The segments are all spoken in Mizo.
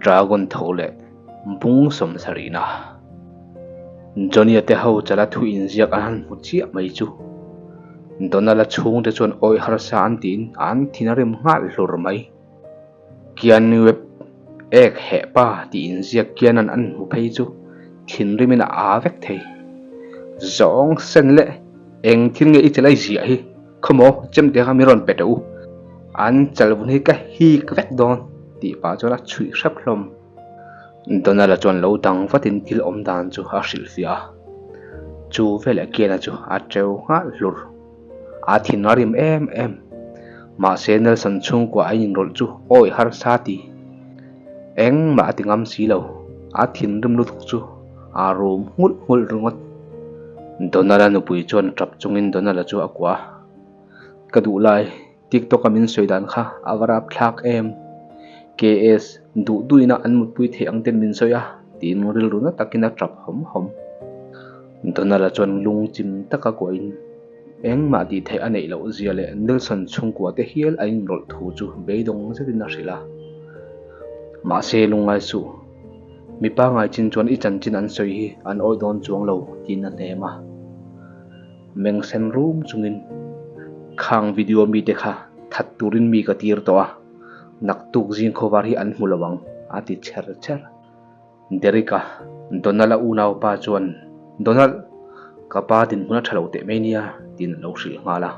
Dragon tho leh bung sawmsarihna. Johnny-a te ho chala thu inziak an han hmu chiah mai chu. Donald-a chhungte chuan awih harsa an tiin an thin a rim nghal hlur mai. Keanu Webb ek heh pa tih inziak kianan an hmu phei chu thinrimin a aa vek thei. Zawng sen leh eng thil nge i chelai ziah hi khawmaw chemte kha min rawn pe teh u. An chalvun hi ka hik vek dawn tih pah chuan a chhuih hrep hlawm. Donald-a chuan lo dang vatin thil awm dan chu a hrilhfiah a. Chu veleh Kiana chu a teu nghal hlur. A thin a rim em em. Mahse Nelson chhungkua a inrawlh chu awi harsa ti. Engmah a ti ngam si lo. A thinrim lutuk chu a rum nghulh nghulh ringawt. Donald-a nupui chuan tap chungin Donald-a chu a kuah a. Ka duh lai, TikTok-a min sawi dan kha a va rapthlak em. KS duh duhina an mutpui theih ang ten min sawi a, tiin rilru na takin a tap hawm hawm. Donald-a chuan lungchim taka kuahin engmah tih theih a neih loh zia leh Nelson chhungkua te hial a inrawlh thu chu beidawng zetin a hrilh a. Mahse lungngai suh, mi pangngai chin chuan i chanchin an sawi hi an awih dawn chuang lo tiin a hnem a. Meng sen rum chungin khang video mite kha that turin mi ka tir tawh a, naktuk zing khawvar hi an hmu lo ang a ti chher chher. Derek-a, Donald-a unaupa chuan, Donald, ka pa dinhmun a tha lo teh mai nia, tiin a lo hrilh nghal a.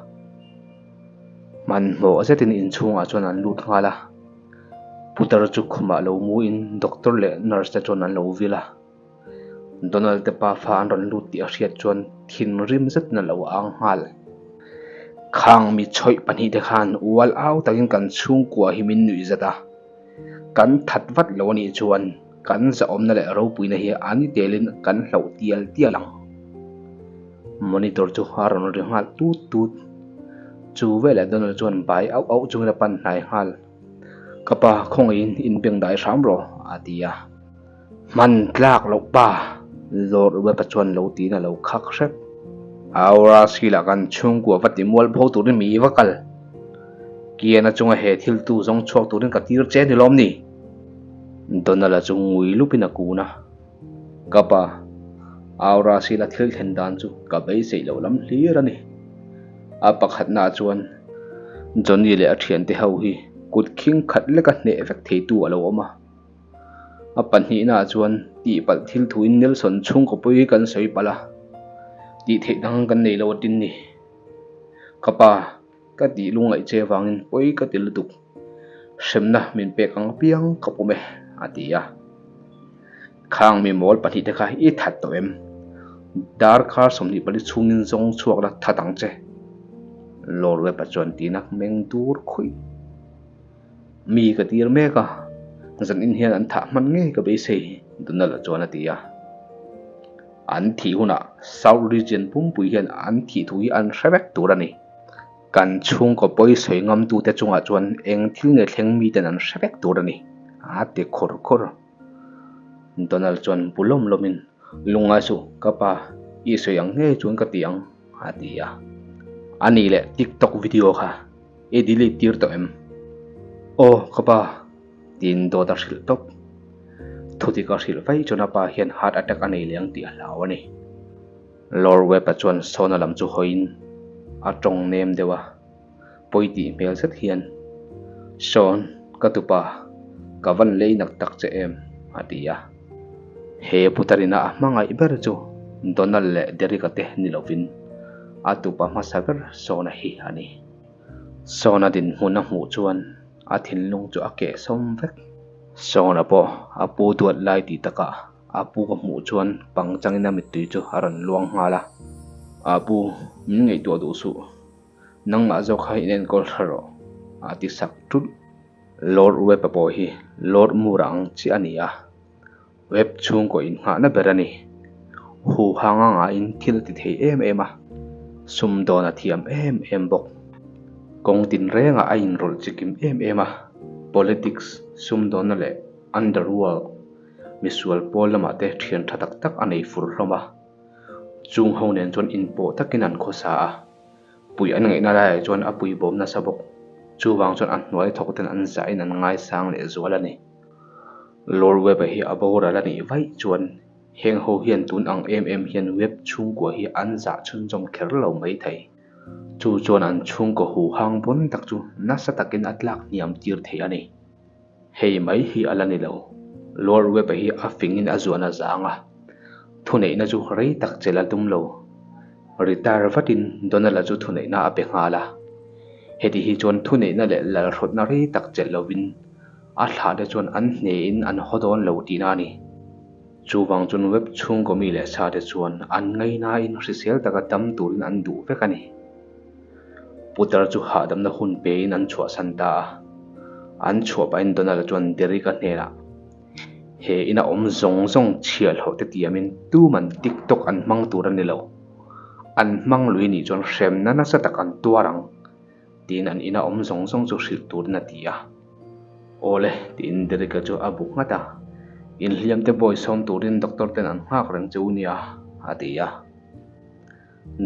Hmanhmawh zetin inchhungah chuan an lut nghal a. Putar chu khumah lo muin doctor leh nurse te chuan an lo vil a. Donald te pa fa an rawn lut tih a hriat chuan thinrim zetin a lo ang nghal. Khang mi chhawih pahnihte khan ual au takin kan chhungkua hi min nuih zet a. Kan that vat lo a nih chuan kan zahawmna leh ropuina hi a ni telin kan hlauh tial tial ang. Monitor chu a rawn ri nghal tut tut. Chu veleh Donald chuan bai auh auh chungin a pan hnai nghal. Ka pa khawngaihin inbeng dai hram rawh a ti a. Hman tlak loh pa Lord Webb-a chuan lo tiin a lo khak hrep. Aura skill-ah kan chhungkua va ti mual pho turin mi va kal. Kiana chunga he thil tu zawng chhuak turin ka tir che ni lawm ni? Donald-a chu ngui lupin a kun a. Ka pa, Aura skill-a thil thlen dan chu ka beiseih loh lam hlir a ni. A pakhatnaah chuan Johnny leh a thiante ho hi kut khing khat leka hneh vek theitu a lo awm a. A pahnihnaah chuan tihpalh thil thuin Nelson chhungkaw pawh hi kan sawi palh a, tih theih dang kan nei lo a tin ni. Ka pa, ka tih lungngaih che avangin pawi ka ti lutuk. Hremna min pek ang apiang ka pawm e, a ti a. Khang mi mawl pahnihte kha i that tawh em? Darkar 24 chhungin zawng chhuak la that ang che. Lord Webb-a chuan tiin a meng dur khuih. Mi ka tir mek a, zanin hian an thah hman ngei ka beisei, Donald-a chuan a ti a. An thih hunah South Region pumpui hian an thih thu hi an hre vek tur a ni. Kan chhungkaw pawi sawi ngamtute chungah chuan eng thil nge thleng miten an hre vek tur a ni, a ti khur khur. Donald chuan bu lawm lawmin, Lungngai suh, ka pa, i sawi ang ngei chuan ka ti ang, a ti a. A nih leh TikTok video kha I delete tir tawh em? Aw ka pa tiin dawt a hrilh tawp. Thudik a hrilh vaih chuan a pa hian heart attack a nei leh ang tih a hlau a ni. Lord Webb-a chuan Sona lam chu hawiin a tawng nem deuh a, pawi tih hmel zet hian, Sean, ka tupa, ka van lei nak tak che em? a ti a. He putarina a hmangaih ber chu Donald leh Derek-a te ni lovin a tupa hmasa ber Sona hi a ni. Sona dinhmun a hmuh chuan a thinlung chu a keh sawm vek. Sona pawh a pu duat lai tih takah a pu ka hmuh chuan pang changin a mittui chu a rawn luang nghal a. A pu, min ngaihtuah duh suh. Nangmah zawk kha in enkawl hra rawh, a ti sak ṭulh. Lord Webb-a pawh hi Lord Moore-a ang chiah a ni a, Webb chhungkaw inngahna ber a ni. Huhang a ngaiin thil a ti thei em em a, sumdawn a thiam em em bawk. Kawng tinrengah a inrawlh chikim em em a, politics, sumdawnna leh underworld, misual pawl lamah te thian tha tak tak a nei fur hlawm a. Chung ho nen chuan inpawh takin an khawsa a. Pui an ngaihna laiah chuan a pui bawm nasa bawk. Chuvang chuan a hnuai thawk ten an zahin an ngaisang leh zual a ni. Lord Webb-a hi a boral a nih vaih chuan heng ho hian tun ang em em hian Webb chhungkua hi an zah chhunzawm kher lo maithei. Chu chuan an chhungkaw huhang pawn tak chu nasa takin a tlak hniam tir thei a ni. Hei mai hi a la ni lo. Lord Webb-a hi a fingin a zuan a zang a, thuneihna chu rei tak chelh a tum lo. Retire vatin Donald-a chu thuneihna a pe nghal a. Heti hi chuan thuneihna leh lalhrawtna rei tak chelh lovin a thlah te chuan an hnehin an haw dawn lo tihna a ni. Chuvang chuan Webb chhungkaw mi leh sa te chuan an ngaihnain hrisel taka dam turin an duh vek a ni. Putar chu hahdamna hun pein an chhuahsan ta a. An chhuah pahin Donald-a chuan Derek-a hnenah, He ina awm zawng zawng chhiahhlawh te tiamin tuman TikTok an hmang tur a ni lo. An hmang lui nih chuan hremna nasa tak an tuar ang, tiin an ina awm zawng zawng chu hrilh turin a ti a. Awle, tiin Derek-a chu a bu nghat a. Inhliamte bawi sawm turin doctor ten an nghak reng che u nia, a ti a.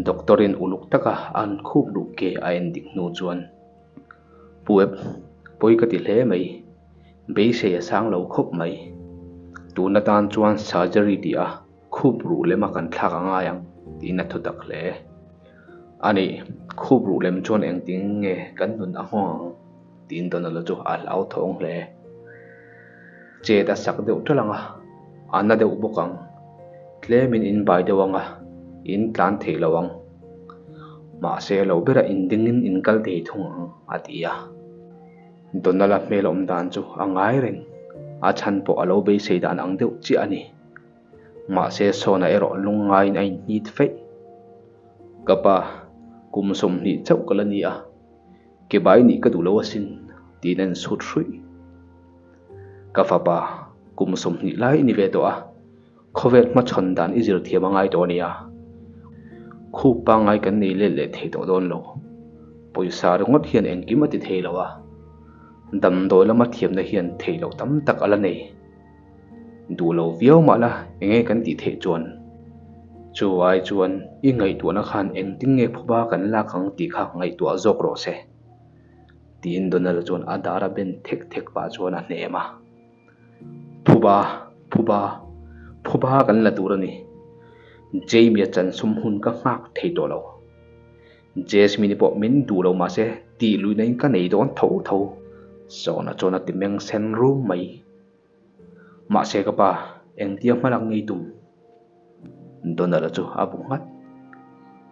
Doctor in uluk taka an khup luh ke a en dik hnu chuan, Pu Ep, pawi ka ti hle mai, beisei a sang lo khawp mai. Tun atan chuan surgery tih a khup ruh lem a kan thlak a ngai ang tiin a thu tak hle. A nih, khup ruh lem chuan engtin nge kan nun a nghawng ang tiin Donald-a chu a hlauthawng hle. Chet a sak deuh ṭalh ang a, a na deuh bawk ang. Tlemin in bai deuh ang a, in tlan thei lo ang. Mahse lo bera in dingin in kal thei thung ang, a ti a. Donald-a hmel awm dan chu a ngai reng, a chhan pawh a lo beisei dan ang deuh chiah a ni. Mahse Sawna erawh lungngaiin a inhnit feih. Ka pa, kum 20 chauh ka la ni a, ke bai nih ka duh lo asin, tiin a insut hruih. Ka fapa, kum 20 lai i ni ve tawh a, khawvel hmachhawn dan i zir thiam a ngai tawh a nia. Khup pangngai kan nei let leh thei tawh dawn lo. Pawisa ringawt hian engkim a ti thei lo a, damdawi lama thiamna hian theih loh tam tak a la nei. Duh lo viau mah la enge kan tih theih chuan? Chu ai chuan i ngaihtuahna khan engtin nge phuba kan lak ang tih kha ngaihtuah zawk rawh se. Tiin Donald chuan a dar a ben thek thek pah chuan a hnem a. Phuba, phuba, phuba kan la tur a ni. Jamie-a chansum hun ka nghak thei tawh lo. Jasmine-i pawh min duh lo mah se tih luihna in ka nei dawn tho tho. Sawna chuan a ti meng sen rum mai. Mahse ka pa, engtia hmalak ngei tum? Donald-a chu a bu nghat.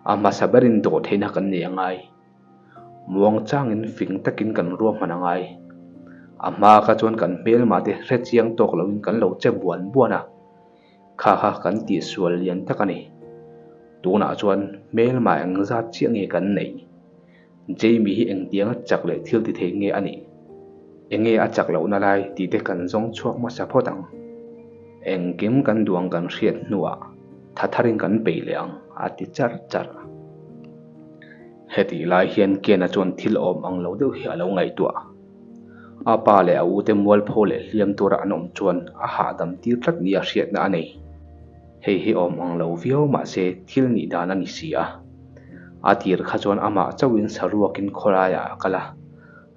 A hmasa berin dawhtheihna kan nei a ngai. Muang changin fing takin kan ruahman a ngai. A hma kha chuan kan hmelma te hre chiang tawk loin kan lo che buan buan a, kha kha kan tihsual lian tak a ni. Tunah chuan hmelma engzat chiah nge kan neih? Jamie hi engtianga chak leh thil ti thei nge a nih? Enge a chak lohna lai tih te kan zawng chhuak hmasa phawt ang. Engkim kan duang kan hriat hnuah tha tharin kan peih leh ang, a ti charh charh. Hetih lai hian Ken-a chuan thil awm ang lo deuh hi a lo ngaihtuah. A pa leh a ute mualpho leh hliam tura an awm chuan a hahdam tir tlat nia hriatna a nei. Hei hi awm ang lo viau mahse thil nih dan a ni si a. A tir kha chuan amah chauhin saruakin khawlaiah a kal a,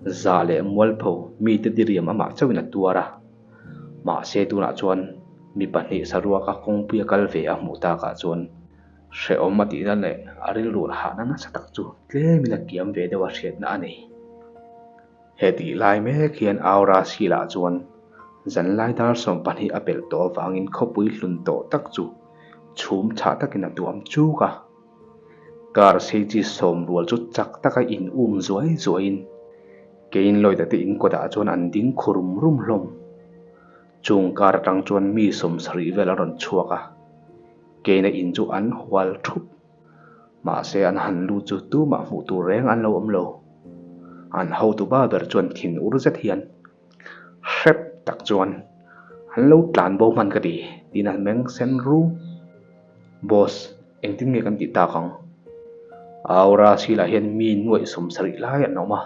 zah leh mualpho mite diriam amah chauhin a tuar a. Mahse tunah chuan mi pahnih saruaka kawngpui a kal ve a hmuh takah chuan hrehawm a tihna leh a rilru hahna nasa tak chu tlemin a kiam ve deuh a hriatna a nei. Hetih lai mek hian Aura Sila chuan zanlai dar 12 a pelh tawh avangin khawpui hlun tawh tak chu chhum chhah takin a tuam chuk a. Car sei chi sawm rual chu chak taka in um zuai zuaiin Kane Lloyd-a te in kawtah chuan an ding khu rum rum hlawm. Chung car atang chuan mi 70 vel a rawn chhuak a, Kane-a in chu an hual thup. Mahse an han lut chu tumah hmuh tur reng an lo awm lo. An hotu ba ber chuan thin ur zet hian hrep tak chuan an lo tlan bo hman ka ti tiin an meng sen ru. Boss, engtin nge kan tih tak ang? Aura silah hian mi nuaih 70 lai an awm a,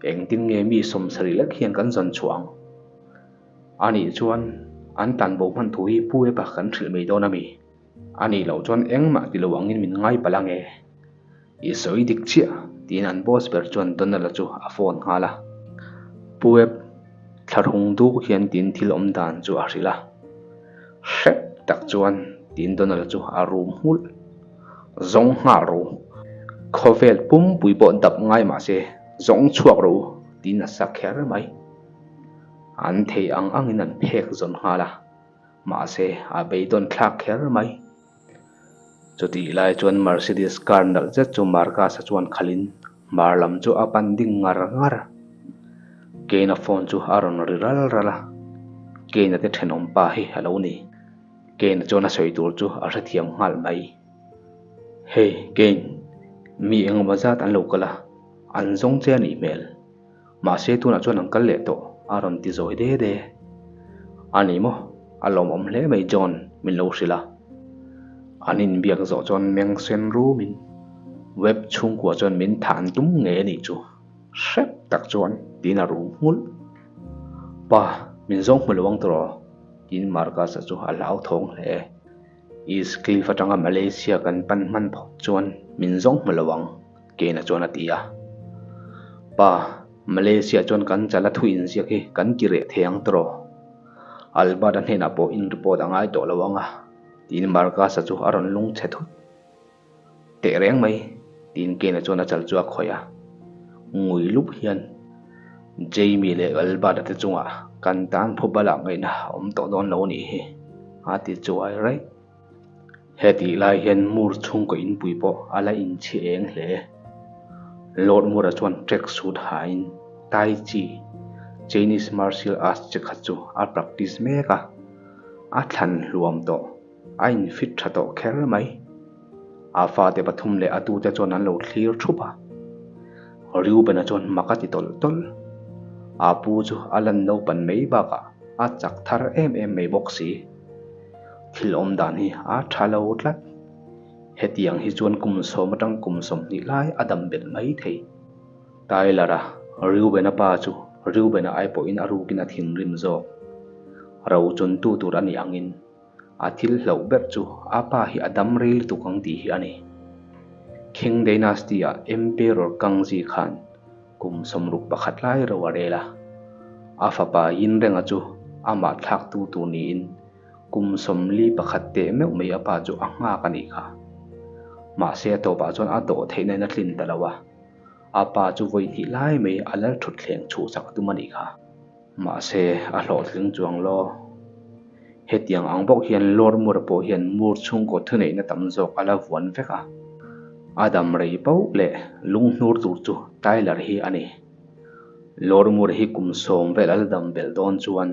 engtin nge mi 70 lek hian kan zawn chhuah ang? Anih chuan an tlan bo hman thu hi Pu Epa kan hrilh mai dawn a mi? A nih loh chuan engmah ti lo angin min ngai palh ange. I sawi dik chiah, tiin an boss ber chuan Donald-a chu a phone nghal a. Pu Webb, thla. Inthlahrung duk hian tiin thil awm dan chu a hrilh a. Hrep tak chuan tiin Donald chu a rum nghulh. Zawng nghal rawh u. Khawvel pumpui pawh dap ngai mah se zawng chhuak rawh u tiin a sa kher mai. An thei ang angin an phek zawn nghal a, mahse a beidawn thlak kher mai. Chutih lai chuan Mercedes car nalh zet chu Marcus-a chuan khalhin hmar lam chu a pan ding ngar ngar. Kane-a phone chu a rawn ri ral ral a, Kane-a te thenawm pa hi a lo ni. Kane-a chuan a sawi tur chu a hrethiam nghal mai. Hey Kane, mi engemaw zat an lo kal a, an zawng che a nih hmel. Mahse tunah chuan an kal leh tawh a rawn ti zawi de de. A ni maw? A lawmawm hle mai John min lo hrilh a. An inbiak zawh chuan meng sen rumin Webb chhungkua chuan min than tum ngei a nih chu hrep tak chuan tiin a rum nghulh. Pa, min zawng hmu lo ang tawh tiin Marcus-a chu a hlauthawng hle. East Cliff atanga Malaysia kan pan hman phawt chuan min zawng hmu lo ang. Kena chuan a ti a. Pa, Malaysia chuan kan chala thu inziak hi kan ti reh thei ang tawh. Albert-a hnenah pawh in report a ngai tawh lo ang a, tiin Marcus-a chu a rawn lung chhe thut. Teh reng mai, tiin Kena chuan a chal chu a khawih a. Ngui lup hian Jamie leh Albert-a te chungah kan tan phuba lah ngaihna a awm tawh dawn lo a nih hi, a ti chuai raih. Hetih lai hian Moore chhungkaw inpui pawh a la inchhi eng hle. Lord Moore-a chuan track suit hain Tai Chi, Chinese martial arts chi khat chu a practice mek a, a thlan hluam tawh, a infit tha tawh kher mai. A fate pathum leh a tute chuan an lo thlir thup a. Reuben-a chuan mak a ti tawlh tawlh. A pu chu a lan naupan mai bakah a chak thar em em mai bawk si. Thil awm dan hi a tha lo tlat. Hetiang hi chuan kum sawm atang kum 20 lai a dam belh mai thei. Tyler-a, Reuben-a pa chu Reuben-a ai pawhin a rukin a thinrim zawk. Ro chuntu tur a nih angin a thil hlauh ber chu a pa hi a dam rei lutuk ang tih hi a ni. Qing Dynasty-ah Emperor Kangxi khan Kum 61 lai ro a rel a, a fapa Yinrenga chu amah thlaktu tur niin kum 41 teh meuh mai a pa chu a nghak a nih kha. Mahse a tawpah chuan a dawh theihna in a tlin ta lo a, a pa chu vawi hnih lai mai a lal thutthleng chhuhsak a tum a nih kha. Mahse a hlawhtling chuang lo. Hetiang ang bawk hian Lord Mura pawh hian Mur chhungkaw thuneihna tam zawk a la vuan vek a. A dam rei pauh leh lunghnur tur chu Tyler hi a ni. Lord Mura hi kum 10 vel a la dam belh dawn chuan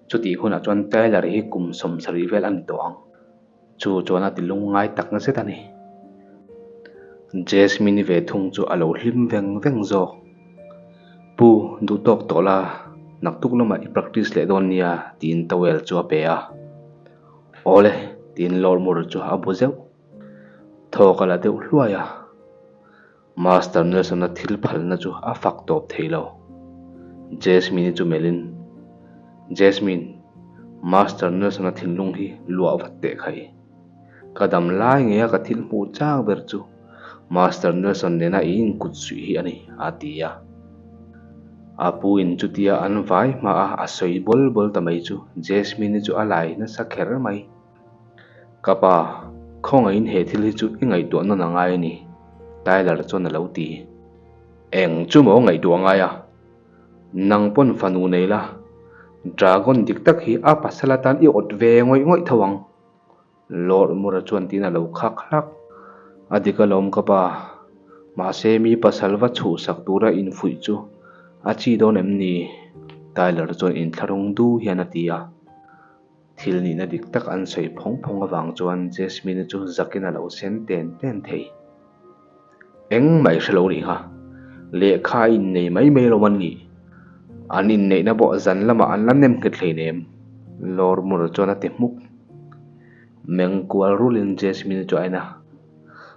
chutih hunah chuan Tyler hi kum 70 vel a ni tawh ang. Chu chuan a ti lungngai tak zet a ni. Jasmine-i ve thung chu a lo hlim veng veng zawk. Pu, duh tawk tawh la, naktuk lamah i practice leh dawn nia, tiin towel chu a pe a. Awle, tiin Lord Murray chu a bu zeuh. Thawk a la deuh hluai a. Master Nelson-a thil phalna chu a fak tawp thei lo. Jasmine-i chu melhin, Jasmine, Master Nelson-a thinlung hi luah vat teh khai. Ka dam lai ngeia ka thil hmuh chak ber chu Master Nelson nena i inkut suih hi a ni, a ti a. A pu in chutia an vai hmaa a sawi bawl bawl ta mai chu Jasmine-i chu a lai nasa kher mai. Ka pa, khawngaihin he thil hi chu i ngaihtuah nawn a ngai a ni, Tyler chuan a lo ti. Eng chu maw ngaihtuah ngai a? Nang pawn fanu nei la, Dragon dik tak hi a pasal atan i awt ve ngawih ngawih tho ang, Lord Mura chuan tiin a lo khak hlak. A dik alawm ka pa, mahse mi pasal va chhuhsak tura infuih chu a chi dawn em ni? Tyler chuan inthlahrung du hian a ti a. Thil nihna dik tak an sawi phawng phawng avang chuan Jasmine-i chu zakin a lo sen ten ten thei. Engmah i hre lo nih kha. Lehkha a innei mai mai lo an nih. An inneihna pawh zan lamah an la nem nghet hleinem, Lord Mura chuan a ti hmuk. Meng kual rulin Jasmine-i chu a en a,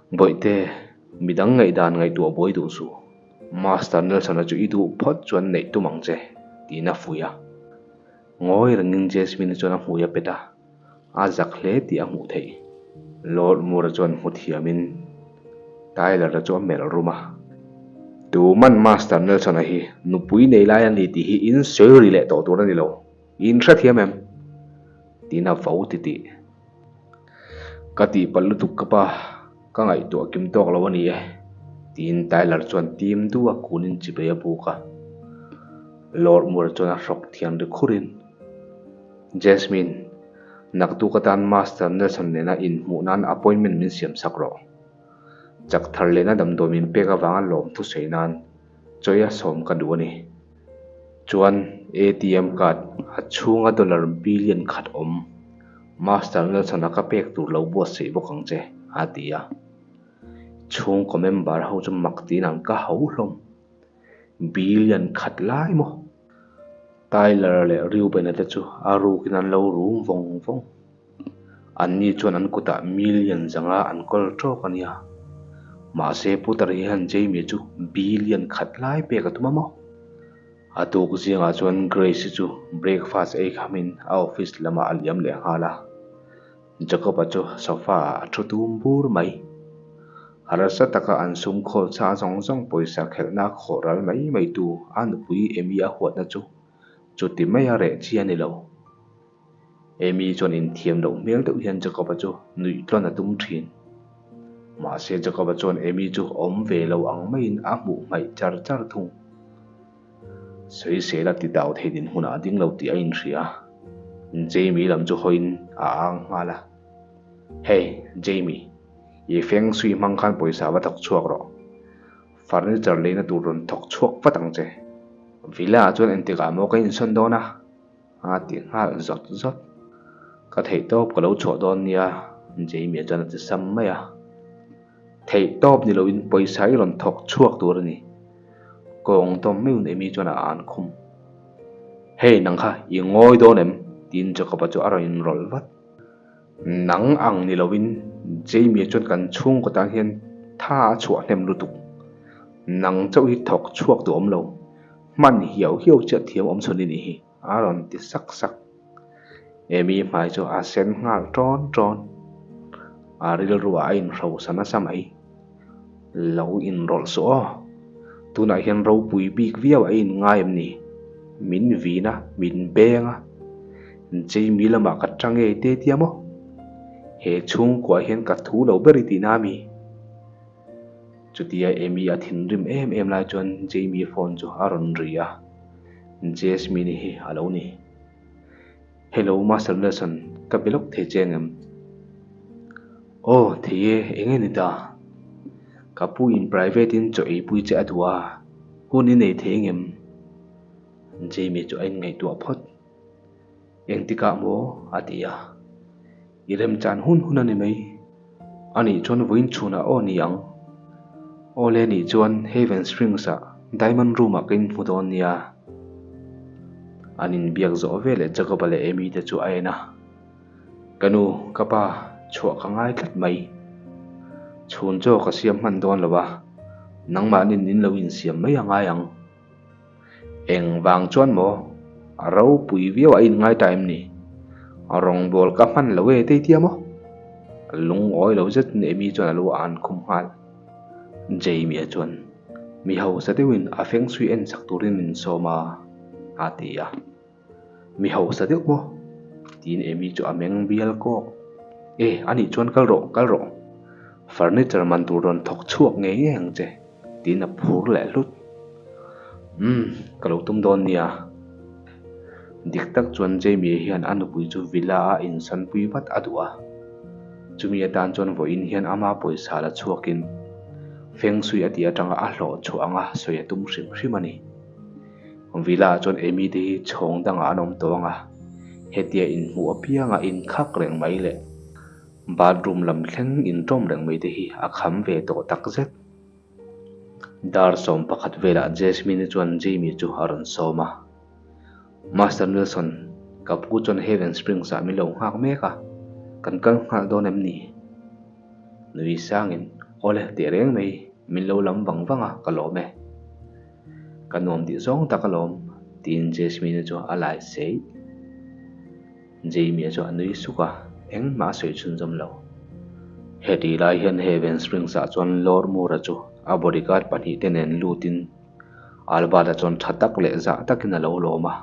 Bawihte, midang ngaihdan ngaihtuah buai duh suh. Master Nelson-a chu i duh phawt chuan neih tum ang che, tiin a fuih a. Ngawi rengin Jasmine chuan a hmui a pet a, a zak hle tih a hmuh theih. Lord Moore-a chuan hmu thiamin Tyler-a chu a melh rum a. Tuman Master Nelson-a hi nupui nei lai a ni tih hi in sawi ri leh tawh tur a ni lo. In hrethiam em? Tiin a vo titih. Ka tihpalh lutuk ka pa, ka ngaihtuah kim tawk lo a ni e, tiin Tyler chuan tim duh a kunin chibei a buk a. Lord Moore chuan a hrawk thian ri khurin, Jasmine, naktuk atan Master Nelson nena inhmuh nan appointment min siam sak rawh. Chak thar lehna damdawi min pek avanga lawm thusawi nan chawia sawm ka duh a ni. Chuan ATM card a chhunga dollar billion khat awm Master Nelson-a ka pek tur lo buatsaih bawk ang che, a ti a. Chhungkaw member ho chu mak tiin an ka ho hlawm. Billion khat lai maw? Tyler leh Reuben-a te chu a rukin an lo rum vawng vawng. Anni chuan an kutah million zanga an kawl tawk a nia. Mahse Putar hian Jamie chu billion khat lai pek a tum a maw? A tuk zingah chuan Grace-i chu breakfast ei khamin a office lamah a liam leh nghal a. Jacob-a chu sofa-ah a thu tum bur mai. Harsa taka an sum khawl chha zawng zawng pawisa khelhna khawh ral mai mai tu a nupui Amy a huatna chu chuti maia reh chi a ni lo. Amy chuan inthiam loh hmel deuh hian Jacob-a chu nuih tlawn a tum thin. Mahse Jacob-a chuan Amy chu awm ve lo ang maiin a hmuh hmaih char char thung. Sawisel a ti dau thei dinhmunah a ding lo tih a inhria. Jamie lam chu hawiin a ang nghal a. Hey, Jamie, i feng sui hmang khan pawisa va thawk chhuak rawh. Furniture leina tur rawn thawk chhuak vat ang che. Villa-ah chuan engtikah maw ka insawn dawn a? A ti nghal zawt zawt. Ka theihtawp ka lo chhuah dawn nia, Jamie chuan a ti sam mai a. Theihtawp ni loin pawisa i rawn thawk chhuak tur a ni. Kawng tawm meuhin Amy chuan a an khum. Hey, nang kha i ngawi dawn em? tiin Jacob-a chu a rawn inrawlh vat. Nang ang ni loin Jamie chuan kan chhungkaw tan hian tha a chhuah hnem lutuk. Nang chauh hi thawk chhuak duh awm lo. Hman hiau hiau chiah thiam awm chhun i nih hi, a rawn ti sak sak. Amy hmai chu a sen nghal ṭawn ṭawn. A rilruah a inhrosa nasa mai. Lo inrawlh suh aw. Tunah hian ropui bik viau a inngai em ni? Min vin a, min beng a. Jamie lamah ka ṭang ngei te tia maw? He chhungkuah hian ka thu lo ber i tihna a mi? Chutia Amy a thinrim em em lai chuan Jamie phone chu a rawn ri a, Jasmine hi a lo ni. Hello Master Nelson, ka be lawk thei che angem? Aw, thei e, eng nge ni ta? Ka pu in private in chaw eipui che a duh a, hun i nei thei angem? Jamie chu a inngaihtuah phawt. Engtikah maw? a ti a. I remchan hun hun a ni mai. Anih chuan vawiin chhunah aw ni ang. Aw le nih chuan Haven Springs ah Diamond Room ah ka inhmu dawn nia. An inbiak zawh veleh Jacob-a leh Amy te chu a en a. Ka nu, ka pa, chhuah ka ngai tlat mai. Chhun chaw ka siam hman dawn lo a, nangmahnin in lo insiam mai a ngai ang. Eng vang chuan maw? A ropui viau a inngai ta em ni? A rawngbawl ka hman lo e tei tia maw? A lungawi lo zet in Amy chuan a lu a an khum nghal. Jamie-a chuan mi hausa deuhin a feng sui en chak turin min sawm a, a ti a. Mi hausa deuh maw? Tiin Amy chu a meng bial kawk. E, anih chuan kal rawh, kal rawh. Furniture man tur rawn thawk chhuak ngei ngei ang che, tiin a phur leh hlut. Umm, ka lo tum dawn nia. Dik tak chuan Jamie hian a nupui chu villa a insanpui vat a duh a. Chumi atan chuan vawiin hian ama pawisa la chhuakin feng sui a tih atanga a hlawh chhuah anga sawi a tum hrim hrim a ni. Villa chuan Amy te hi chhawng dangah an awm tawh ang a, hetia inhmuh apianga inkhak reng mai leh bathroom lam thleng intawm reng mai te hi a kham ve tawh tak zet. Dar 11 velah Jasmine chuan Jamie chu a rawn sawm a, Master Nelson, ka pu chuan Haven Springs ah min lo nghak mek a, kan kal nghal dawn em ni? Nui sangin, Awle teh reng mai, min lo lam vang vang a, ka lawm e. Ka nuam tih zawng tak alawm, tiin Jasmine-i chu a lai sei. Jamie-a chu a nui suk a, engmah a sawi chhunzawm lo. Heti lai hian Haven Springs-ah chuan Lord Moore-a chu a bodyguard pahnihte nen lutin Albert-a chuan tha tak leh zah takin a lo lawm a.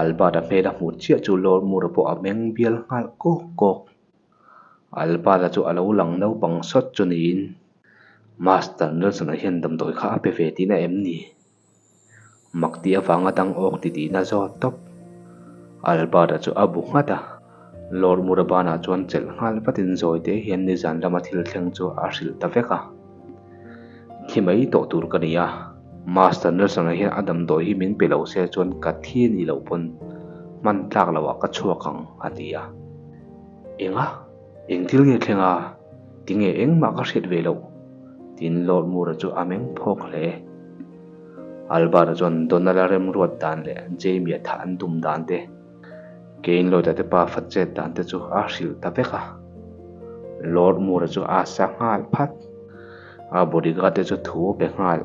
Albert-a hmel a hmuh chiah chu Lord Moore-a pawh a meng bial nghal kawk kawk. Albert-a chu a lo lang naupang sawt chu niin Master Nelson-a hian damdawi kha a pe ve tihna em ni? Mak tih avanga dang awk ti tihna zawt tawp. Albert-a chu a bu nghat a, Lord Murabana chuan chelh nghal vatin zawi te hian nizan lama thil thleng chu a hrilh ta vek a. Thi mai tawh tur ka ni a, Master Nelson-a hian a damdawi hi min pe lo se chuan ka thi a nih loh pawn hman tlak loah ka chhuak ang, a ti a. Enga? Eng thil nge thleng a? Tinge engmah ka hriat ve loh? Tiin Lord Moore-a chu a meng phawk hle. Albert-a chuan Donald-a remruat dan leh Jamie-a thah an tum dan te, Kane Lloyd-a te pafa chet dan te chu a hrilh ta vek a. Lord Moore-a chu a sa nghal phat. A bodyguard te chu thu a pe nghal.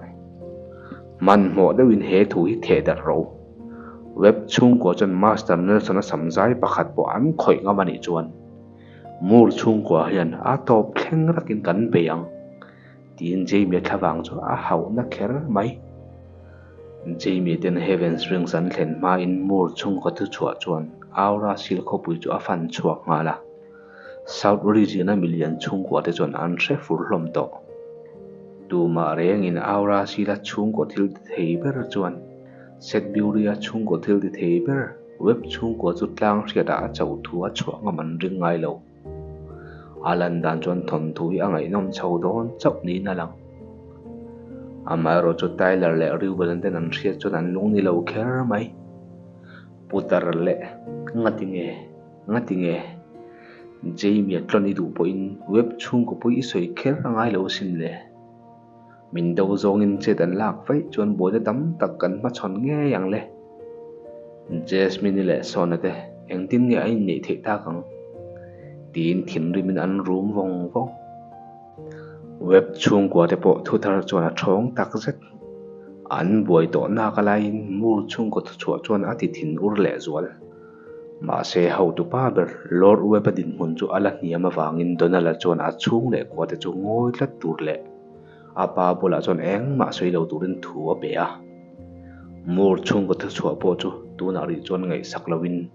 Hmanhmawh deuhin he thu hi theh darh rawh u. Webb chhungkua chuan Master Nelson-a samzai pakhat pawh an khawih ngam a nih chuan Moore chhungkua hian a tawp thleng rakin kan bei ang tiin Jamie-a thlavang chu a hauhna kher mai. Jamie ten Heaven Springs an thlen hmain Moore chhungkaw thuchhuah chuan Aura Sil khawpui chu a fan chhuak nghal a. South Region-a milian chhungkua te chuan an hre fur hlawm tawh. Tumah rengin Aura Sila chhungkaw thil ti thei ber chuan Sedbury-a chhungkaw thil ti thei ber Webb chhungkua chu tlang hriatah a cho thu a chhuah ngam an ring ngai lo. A lan dan chuan thawnthu hi a ngaihnawm chho dawn chauh niin a lang. Amaherawh chu Tyler leh Reuben ten an hriat chuan an lung ni lo kher mai. Putar leh ngati nge? Ngati nge? Jamie-a tlawn i duh pawhin Webb chhungkaw pawh i sawi kher a ngai lo asin le. Min do zawngin chet an lak vaih chuan buaina tam tak kan hmachhawn ngei ang le. Jasmine-i leh Sona te engtin nge a inneih theih tak ang? tiin thinrimin an rum vawng vawng. Webb chhungkua te pawh thuthar chuan a thawng tak zet. An buai tawh nak a laiin Moore chhungkaw thuchhuah chuan a ti thin ur leh zual. Mahse, hotupa ber Lord Webb-a dinhmun chu a la hniam avangin Donald-a chuan a chhung leh kua te chu ngawi tlat tur leh a pa bulah chuan engmah sawi lo turin thu a pe a. Moore chhungkaw thuchhuah pawh chu tunah rih chuan ngaihsak loin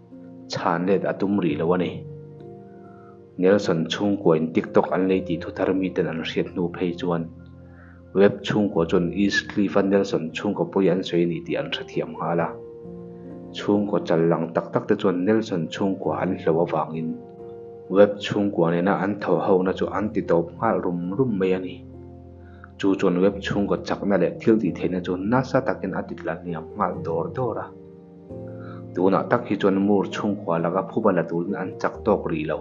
chhan let a tum rih lo a ni. Nelson chhungkuain TikTok an lei tih thuthar miten an hriat hnu phei chuan Webb chhungkua chuan East Cliff-a Nelson chhungkaw pawi an sawi a ni tih an hrethiam nghal a. Chhungkaw chal lang tak tak te chuan Nelson chhungkua an hlo avangin Webb chhungkua nena an thaw hona chu an ti tawp nghal rum rum mai a ni. Chu chuan Webb chhungkaw chakna leh thil tih theihna chu nasa takin a ti tla hniam nghal dawr dawr a. Tunah tak hi chuan Moore chhungkua laka phuba la turin an chak tawk rih lo.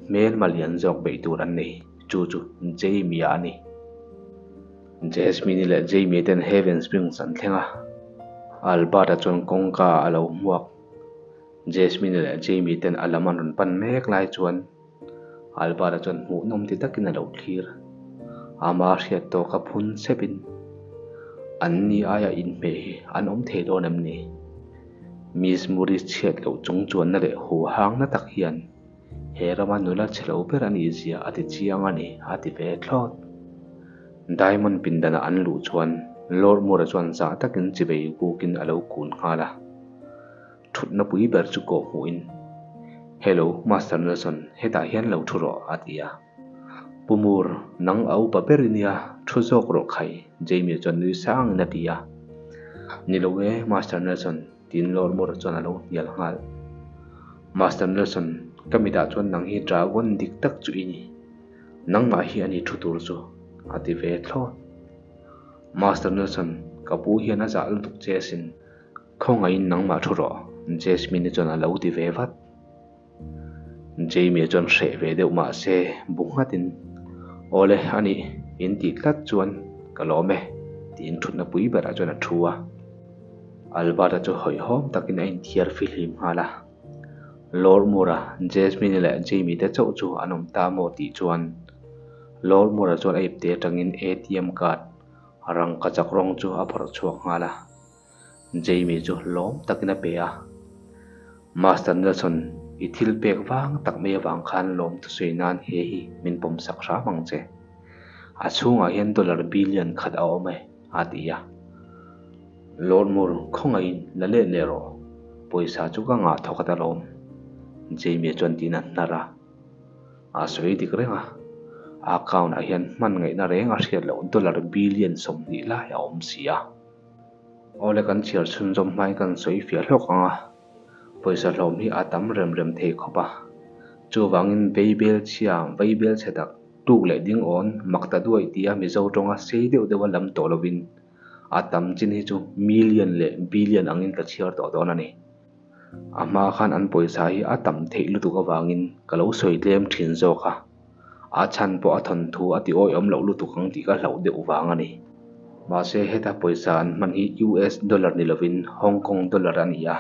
Hmelma lian zawk beih tur an nei. Chu chu Jamie-a a ni. Jasmine-i leh Jamie ten Heaven Springs an thleng a. Albert-a chuan kawngka ah a lo hmuak. Jasmine-i leh Jamie ten a lam an rawn pan mek lai chuan Albert-a chuan hmuhnawm ti takin a lo thlir. Ama hriat tawka phun sepin, An ni aia inhmeh hi an awm thei dawn em ni? Miss Murray chhiat loh chung chuanna leh huhangna tak hian He rama nula chhe lo ber a nih zia a ti chiang a ni, a ti ve thlawt. Diamond pindana an luh chuan Lord Moore-a chuan zah takin chibei kukin a lo kun nghal a. Thutna pui ber chu kawh hmuhin, Hello, Master Nelson, hetah hian lo thu rawh, a ti a. Pu Moore, nang a upa ber i nia, thu zawk rawh khai, Jamie chuan nui sangin a ti a. Ni lo e, Master Nelson, Tiin Lord Moore chuan a lo hnial nghal. Master Nelson, ka mitah chuan nang hi dragon dik tak chu i ni. Nangmah hi a ni thu tur chu, a ti ve thlawt. Master Nelson, ka pu hian a zah lutuk che asin. Khawngaihin nangmah thu rawh, Jasmine-i chuan a lo ti ve vat. Jamie chuan hreh ve deuh mah se bu nghatin, Awle, a nih, in tih tlat chuan ka lawm e, tiin thutna pui berah chuan a thu a. Albert-a chu hawihhawm takin a inthiar fihlim nghal a. Lord Moore-a, Jasmine-i leh Jamie te chauh chu an awm ta maw tih chuan Lord Moore-a chuan a ipte atangin ATM card rangkachak rawng chu a phawrh chhuak nghal a. Jamie chu lawm takin a pe a. Master Nelson, i thil pek vang tak mai avang khan lawm thusawi nan he hi min pawm sak hram ang che. A chhungah hian dollar billion khat a awm e, a ti a. Lord Moore, khawngaihin la let leh rawh. Pawisa chu ka ngah thawk a alawm, Jamie chuan tiin a hnar a. A sawi dik reng a, a account ah hian hman ngaihna reng a hriat loh dollar billion 20 lai a awm si a. Awle kan chhiar chhunzawm hmain kan sawi fiah hlawk ang a, pawisa hlawm hi a tam rem rem thei khawp a. Chuvangin veibel chhia, veibel chhe tak, tuk leh ding awn, mak ta duaih tia Mizo tawnga sei deuh deuha lam tawh lovin a tam chin hi chu million leh billion angin ka chhiar tawh dawn a ni. A hma khan an pawisa hi a tam theih lutuk avangin ka lo sawi tlem thin zawk a, a chhan pawh a thawnthu a ti awihawm loh lutuk ang tih ka hlauh deuh vang a ni. Mahse heta pawisa an hman hi US dollar ni lovin Hong Kong dollar a ni a,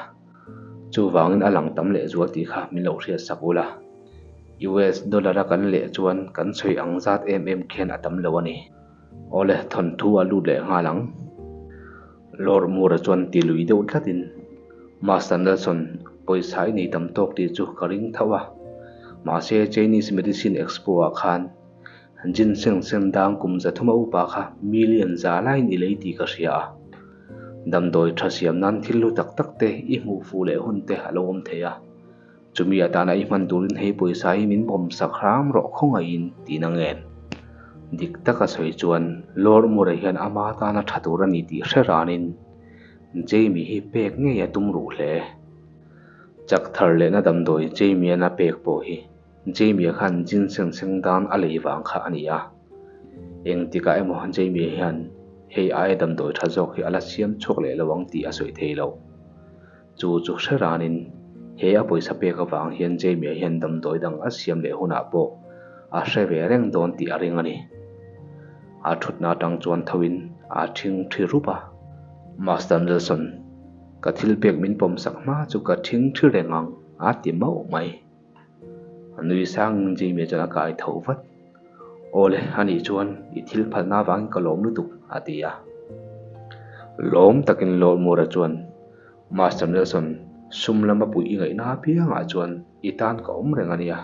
chuvangin a lang tam leh zual tih kha min lo hriat sak ula. US dollar a kan leh chuan kan sawi ang zat em em khian a tam lo a ni. Awle, thawnthu a lut leh nghal ang. Lord Moore-a chuan ti lui deuh tlatin, Master Nelson, pawisa i nei tam tawk tih chu ka ring tho a. Mahse, Chinese Medicine Expo-ah khan ginseng sen dang kum zathuma upa kha million za laiin i lei tih ka hria a. Damdawi tha siam nan thil hlu tak tak te i hmuh fuh leh hun te a lo awm thei a. Chumi atana i hman turin hei pawisa hi min bawm sak hram rawh khawngaihin tiin a ngen. Dik taka sawi chuan Lord Murray hian ama tana tha tur a ni tih hre ranin Jamie hi pek ngei a tum ruh hle. Chak thar lehna damdawi Jamie-an a pek pawh hi Jamie-a khan ginseng seng dan a lei vang kha a ni a. Engtikah emaw Jamie hian hei aia damdawi tha zawk hi a la siam chhuak leh lo ang tih a sawi thei lo. Chu chu hre ranin he a pawisa pek avang hian Jamie-a hian damdawi dang a siam leh hunah pawh a hre ve reng dawn tih a ring a ni. A thutna atang chuan thoin a thing thi rup a. Master Nelson, ka thil pek min pawm sak hma chu ka thing thi reng ang, a ti mauh mai. A nui sangin Jamie-a chuan a kai tho vat. Awle, anih chuan i thil phalna avangin ka lawm lutuk, a ti a. Lawm takin Lord Moore-a chuan, Master Nelson, sum lama puih i ngaihna apiangah chuan i tan ka awm reng a nia,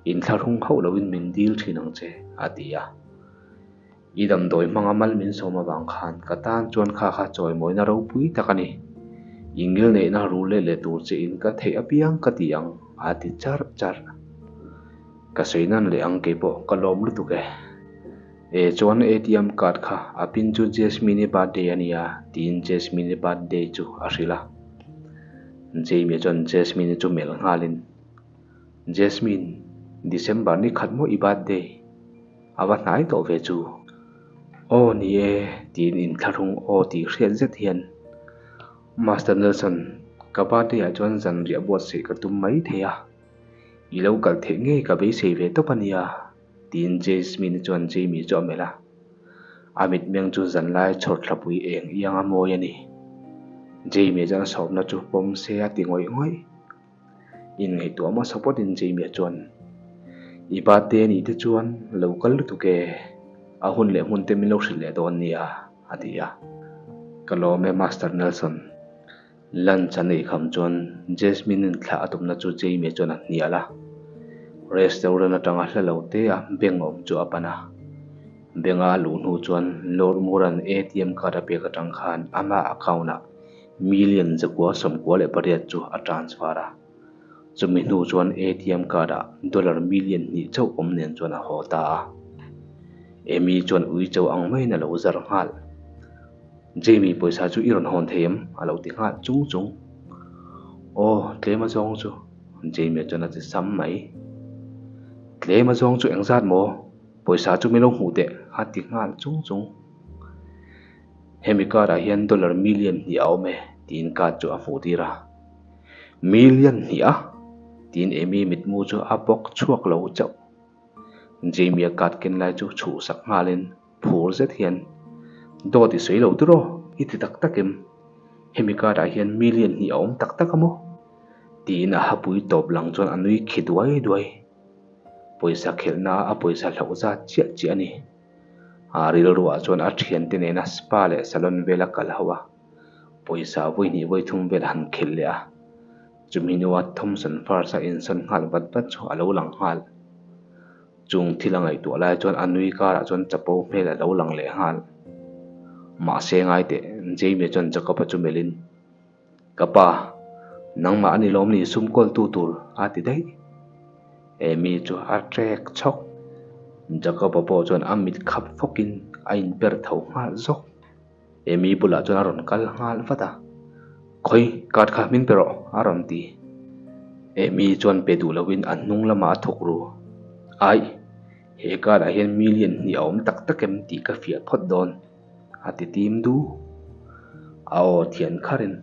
inthlahrung hauh loin min dil thin ang che, a ti a. I damdawi hmanga mal min sawm avang khan ka tan chuan kha kha chawimawina ropui tak a ni. I ngilneihna rul let leh tur che in ka theih apiang ka ti ang, a ti charh charh. Ka sawi nan leh ang keipawh ka lawm lutuk e. E chuan ATM card kha a pin chu Jasmine-i birthday a nia tiin Jasmine-i birthday chu a hrilh a. Jamie chuan Jasmine-i chu melh nghalin, Jasmine, December ni khat maw i birthday? A va hnai tawh ve chu. Aw ni e, tiin inthlahrung aw tih hriat zet hian Master Nelson, ka birthday ah chuan zanriah buatsaih ka tum mai thei a, i lo kal theih ngei ka beisei ve tawp a nia, tiin Jasmine chuan Jamie chu a melh a. A mitmeng chu zanlai chhawrthlapui eng iang a mawi a ni. Jamie chuan a sawmna chu pawm se a ti ngawih ngawih. Inngaihtuah hmasa pawtin Jamie chuan, I birthday a nih te chuan lo kal lutuk e, a hun leh hmun te min lo hrilh leh dawn nia, a ti a. Ka lawm e Master Nelson. Lunch an ei kham chuan Jasmine-in thlah a tumna chu Jamie chuan a hnial a. Restaurant atanga hla lo te a bank awm chu a pan a. Bank-a a luh hnu chuan Lord Moore-a'n ATM card a pek atang khan ama account-ah Million 998 chu a transfer a, chumi hnu chuan ATM card ah dollar million hnih chauh awm nen chuan a haw ta a. Amy chuan ui cho ang maiin a lo zar nghal. Jamie pawisa chu i rawn hawn thei em? a lo ti nghal chung chung. Aw, tlem a zawng chu, Jamie chuan a ti sam mai. Tlem a zawng chu engzat maw? Pawisa chu min lo hmuh teh, a ti nghal chung chung. Hemi karah hian dollar million hnih a awm e, tiin card chu a hmuh tir a. Million hnih a? tiin Amy mitmu chu a bawk chhuak lo chauh. Jamie-a card ken lai chu chhuhsak nghalin phur zet hian, Dawt i sawi lo tiraw? I ti tak tak em? Hemi karah hian million hnih a awm tak tak a maw? tiin a hapui tawp lang chuan a nui khi duai duai. Pawisa khelhna a pawisa hlauh zat chiah chiah a ni. A rilruah chuan a thiante nena spa leh salon vela kal ho a, pawisa vawi hnih vawi thum vel han khelh leh a, chumi hnua Thomson First a insawn nghal vat vat chu a lo lang nghal. Chung thil a ngaihtuah lai chuan a nui karah chuan chapo hmel a lo lang leh nghal. Mahse ngai teh, Jamie chuan Jacob-a chu melhin, Ka pa, nangmah a ni lawm ni sum kawltu tur a ti daih. Amy chu a trek chhawk. Jacob-a pawh chuan a mit khap fawkin a inper tho nghal zawk. Amy bulah chuan a rawn kal nghal vat a, Khawi, card kha min pe rawh, a rawn ti. Amy chuan pe duh loin a hnung lamah a thawk ru. Aih, he card ah hian million hnih a awm tak tak em tih ka fiah phawt dawn, a ti tim du. A aw thian kharin,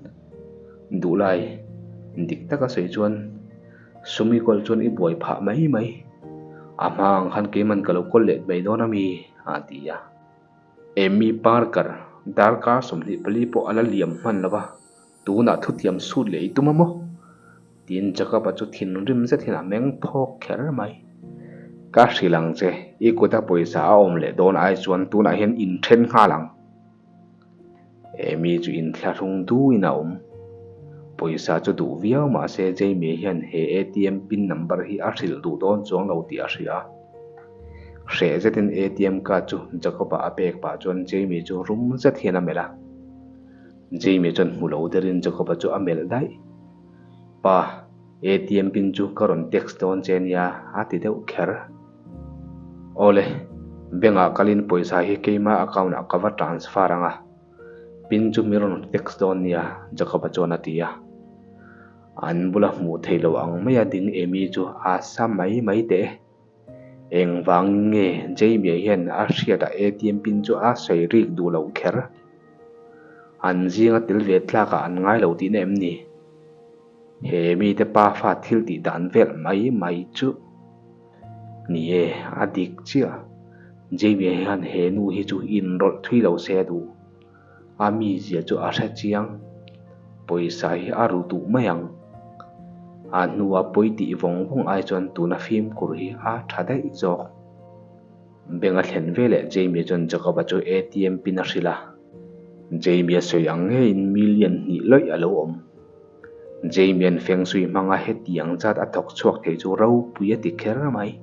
Duhlai, dik taka sawi chuan sumi kawl chuan i buai phah mai mai. A hma ang khan keiman ka lo kawl let mai dawn a mi, a ti a. Amy Parker, darkar 24 pawh a la liam hman lo va, tunah thutiam sut leh i tum a maw? Tiin Jacob-a chu thinrim zet hian a meng phawk kher mai. Ka hrilh ang che, i kuta pawisa a awm leh dawn ai chuan tunah hian inthen nghal ang. Amy chu inthlahrung duhin a awm. Pawisa chu duh viau mah se Jamie hian he ATM pin number hi a hrilh duh dawn chuang lo tih a hria. Hreh zetin ATM card chu Jacob-a a pek pah chuan Jamie chu rum zet hian a melh a. Jamie chuan hmu lo derin Jacob-a chu a melh daih. Pa, ATM pin chu ka rawn text dawn che nia a ti deuh kher. Awle, bank ah kalin pawisa hi keima account ah ka va transfer ang a, pin chu min rawn text dawn nia Jacob-a chuan a ti a. An bula hmuh theih loh ang maia ding Amy chu a sa mai mai teh e. Engvangin nge Jamie hian a hriatah ATM pin chu a sawi rik duh loh kher? An zinga tel ve tlakah an ngai lo tihna em ni? He mite pafa thil tih dan vel mai mai chu ni e, a dik chiah. Jamie hian he nu hi chu inrawlh thui lo se a duh. A mizia chu a hre chiang. Pawisa hi a ru duh mai ang. A hnua pawi tih vawng vawng ai chuan tuna fimkhur hi a tha daih zawk. Bank a thlen veleh Jamie chuan Jacob-a chu ATM pin a hrilh a. Jamie a sawi ang ngeiin million hnih lawih a lo awm. Jamie-a'n feng shui hmanga hetiang zat a thawk chhuak thei chu ropui a ti kher mai.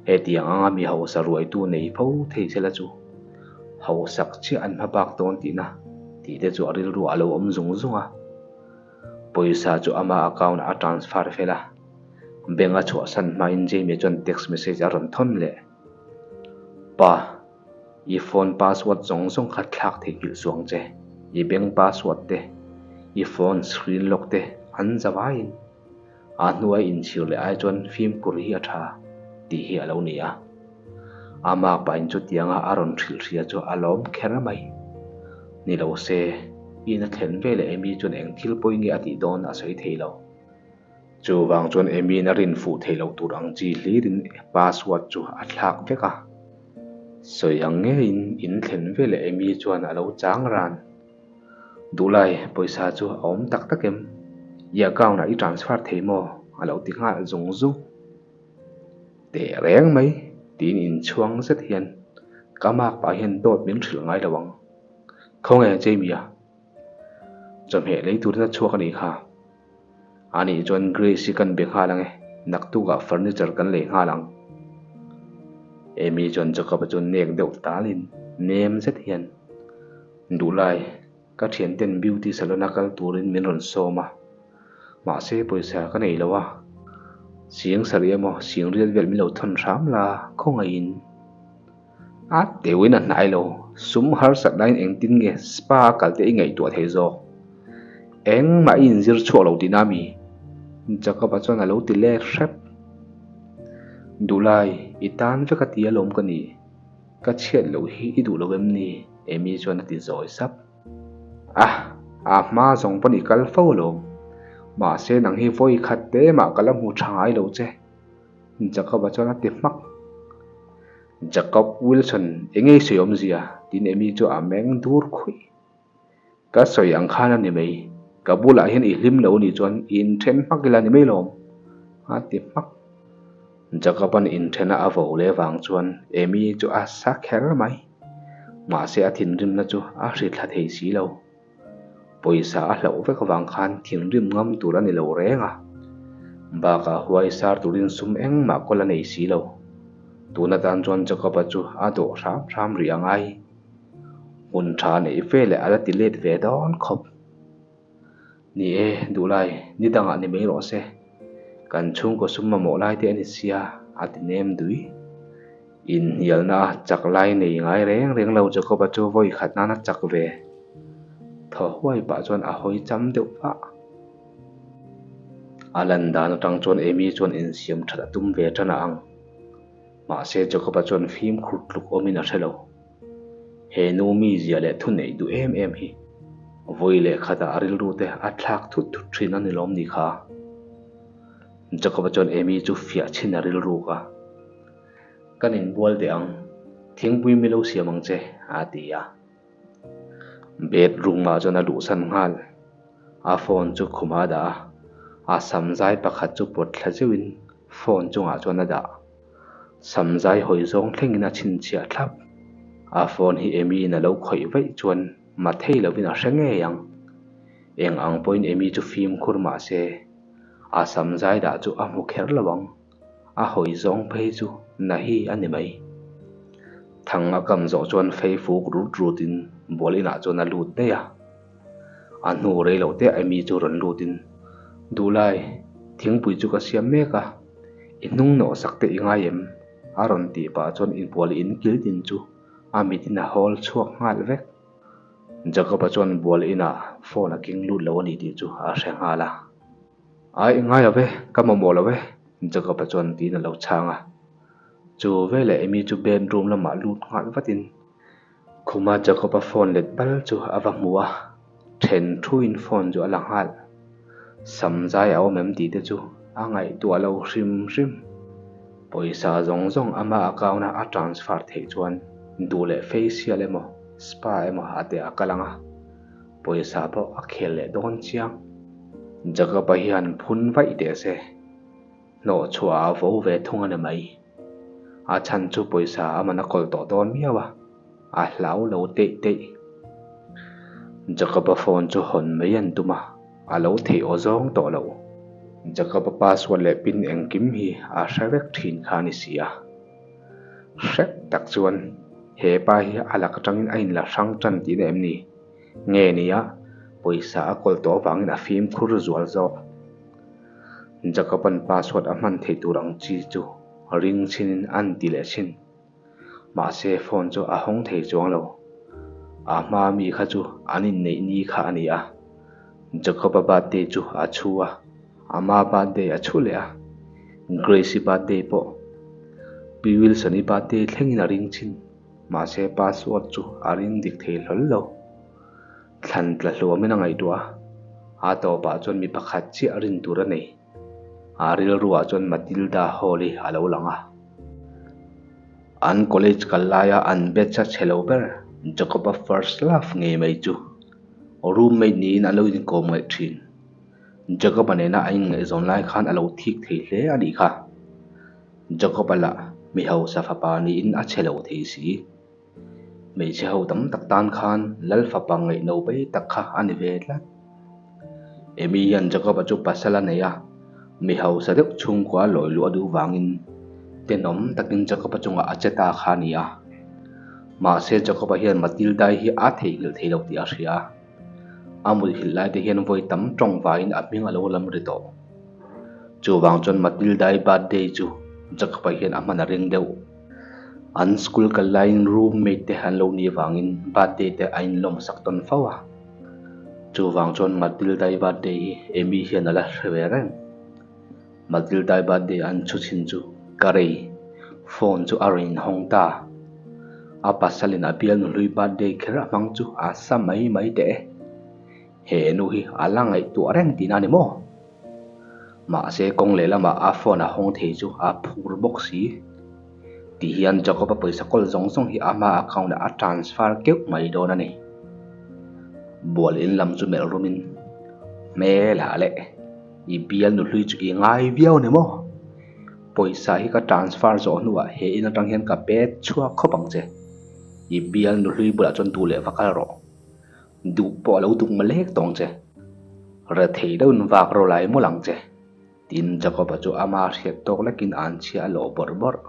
Hetiang anga mi hausa ruaitu nei fo thei sela chu hausak chiah an hma bak dawn tihna tih te chu a rilru a lo awm zung zung a. Pawisa chu ama account ah a transfer fel a, bank a chhuahsan hmain Jamie chuan text message a rawn thawn leh. Pa, i phone password zawng zawng kha thlak theihnghilh suang che, i bank password te, i phone screen lock te an za vaiin a hnuai inchhir leh ai chuan fimkhur hi a tha tih hi a lo ni a. A makpain chutianga a rawn hrilh hria chu a lawm kher mai. Ni lo se, in a thlen veleh Amy chuan eng thil pawi nge a tih dawn a sawi thei lo. Chuvang chuan Amy-in a rin fuh thei loh tur ang chi hlirin password chu a thlak vek a. Sawi ang ngeiin in thlen veleh Amy chuan a lo chang ran. Duhlai, pawisa chu a awm tak tak em? I account ah i transfer thei maw? A lo ti nghal zung zung. Teh reng mai, tiin inchhuang zet hian ka mak pah hian dawt min hrilh ngai lo ang. Khawnge Jamie-a? Chawhmeh lei turin a chhuak a nih kha. Anih chuan Grace hi kan be nghal ang e, naktukah furniture kan lei nghal ang. Amy chuan Jacob-a chu nek deuh talin nem zet hian, Duhlai, ka thianten beauty salon a kal turin min rawn sawm a, mahse pawisa ka nei lo a, sing sarih emaw sing riat vel min lo thawn hram la, khawngaihin. A teuhin a hnai lo, sum harsat laiin engtin nge spa a kal te i ngaihtuah thei zawk? Engmah i inzir chhuak lo tihna a mi? Jacob-a chuan a lo ti let hrep. Duhlai, i tan vek a ti alawm ka ni. Ka chhiat loh hi i duh lo em ni? Amy chuan a ti zawi sap. A, a hma zawng pawn i kal fo alawm. Mahse nang hi vawi khat te mah ka la hmu tha ngai lo che. Jacob-a chuan a ti hmak. Jacob Wilson, eng nge i sawi awmzia? Tiin Amy chu a meng dur khuih. Ka sawi ang khan a ni mai. Ka bulah hian i hlim lo nih chuan i inthen hmak ila ni mai lawm, a ti hmak. Jacob-a'n inthena a vo leh vang chuan Amy chu a sa kher mai. Mahse a thinrimna chu a hrithla thei si lo. Pawisa a hlauh vek avang khan thinrim ngam tur a ni lo reng a. Bakah huai sar turin sum engmah kawl a nei si lo. Tun atan chuan Jacob-a chu a dawh hram hram rih a ngai. Hmun tha neih ve leh a la ti let ve dawn khawp. Ni e, duhlai, ni dangah ni mai rawh se. Kan chhungkaw sum mamawh lai te a ni sia, a ti nem dui. Inhnialna a chak lai nei ngai reng reng lo Jacob-a chu vawi khat nana chak ve. Thaw huai pah chuan a hawi cham deuh vah. A lan dan atang chuan Amy chuan insiam that a tum ve tan a ang. Mahse Jacob-a chuan fimkhur tluk awmin a hre lo. He nu mizia leh thu neih duh em em hi vawi leh khatah a rilru te a thlak thut thut thin a ni lawm ni kha? Jacob-a chuan Amy chu fiah chhin a rilruk a. Kan inbual teh ang, thingpui mi lo siam ang che, a ti a. Bedroom ah chuan a luhsan nghal. A phone chu khumah a dah a, a samzai pakhat chu pawt thla zeuhin phone chungah chuan a dah. Samzai hawi zawng thlengin a chhinchhiah thlap. A phone hi Amy in a lo khawih vaih chuan ma thei lovin a hre ngei ang. Eng ang pawhin Amy chu fimkhur mah se, a samzai dah chu a hmu kher lo ang. A hawi zawng phei chu na hi a ni mai. Thang a kam zawh chuan fei fuk rut rutin bual inah chuan a lut daih a. A hnu rei loh te Amy chu rawn lutin, Duhlai, thingpui chu ka siam mek a, i hnung nawh sak te i ngai em? a rawn tih pah chuan inbual in kil tin chu a mitin a hawl chhuak nghal vek. Jacob-a chuan bual inah phone a keng lut lo a ni tih chu a hre nghal a. Ai, ngai lo ve, ka mamawh lo e, Jacob-a chuan tiin a lo chhang a. Chu veleh Amy chu bedroom lamah lut nghal vatin khuma Jacob-a phone let bal chu a va hmu a, then thuin phone chu a la nghal. Sam zai a awm em tih te chu a ngaihtuah lo hrim hrim. Pawisa zawng zawng ama account-a a transfer theih chuan duh leh facial emaw spa emaw a teh a kal ang a. Pawisa pawh a khel leh dawn chiang. Jacob-a hian phun vaih teh se, hnawh chhuah a vo ve thung a ni mai. A chhan chu pawisa a man a kawl tawh dawn miau a, a hlau lo teih teih. Jacob-a phone chu hawn mai an tum a, a lo theih aw zawng tawh lo. Jacob-a password leh pin engkim hi a hre vek thin kha a ni si a. Hrep tak chuan he pa hi a lak atangin a inla hrang tan tihna em ni? Nge nia, pawisa a kawl tawh avangin a fimkhur zual zawk. Jacob-a'n password a hman theih tur ang chi chu ring chinin an ti leh thin. Mahse phone chu a hawng thei chuang lo. A hma mi kha chu an inneih ni kha a ni a. Jacob-a birthday chu a chhu a, ama birthday a chhu leh a. Grace-i birthday pawh Pi Wilson-i birthday thlengin a ring thin. Mahse password chu a ring dik thei hlawl lo. Thlan tla hluamin a ngaihtuah a, a tawpah chuan mi pakhat chiah rin tur a nei. A rilruah chuan Matilda Hall hi a lo lang a. An college kal laia an batch a chhe lo ber Jacob-a first love ngei mai chu roommate niin a lo inkawm ngaih thin. Jacob-a nena a inngaihzawn lai khan a lo thik thei hle a nih kha. Jacob-a lah mi hausa fapa niin a chhe lo thei si. Hmeichhe ho tam tak tan khan Lal fapa ngaihno bei tak kha a ni ve tlat. Amy hian Jacob-a chu pasal a nei a, mi hausa deuh chhungkua lawi luh a duh vangin tenawm takin Jacob-a chungah a che ta kha a ni a. Mahse Jacob-a hian Matilda-i hi a theihnghilh thei lo tih a hria a. A mutthilh lai te hian vawi tam tawng vaiin a hming a lo lam ri tawh. Chuvang chuan Matilda-i birthday chu Jacob-a hian a hman a ring deuh. An school kal laiin roommate te an lo nih avangin birthday te a inlawm sak tawn fo a. Chuvang chuan Matilda-i birthday hi Amy hian a la hre ve reng. Matilda-i birthday an chhu chhin chu ka rei, phone chu a rawn inhawng ta. A pasalin a bialnu hlui birthday kher a hmang chu a sa mai mai teh e. He nu hi a la ngaihtuah reng tihna a ni maw? Mahse kawng lehlamah a phone a hawng thei chu a phur bawk si. Ti hian Jacob-a pawisa kawl zawng zawng hi ama account ah a transfer keuh mai dawn a ni. Bual in lam chu melh rumin, Hmel ah leh i bial nu hlui chu i ngai viau ni maw? Pawisa hi ka transfer zawh hnuah he in atang hian ka pet chhuak khawp ang che. I bial nu hlui bulah chuan duh leh va kal rawh. Duh pawh a lo duk malek tawng che. Rethei deuhin vak ro lai mawlh ang che. Tin Jacob-a chu ama hriat tawk lekin an chhia a lawh bawrh bawrh.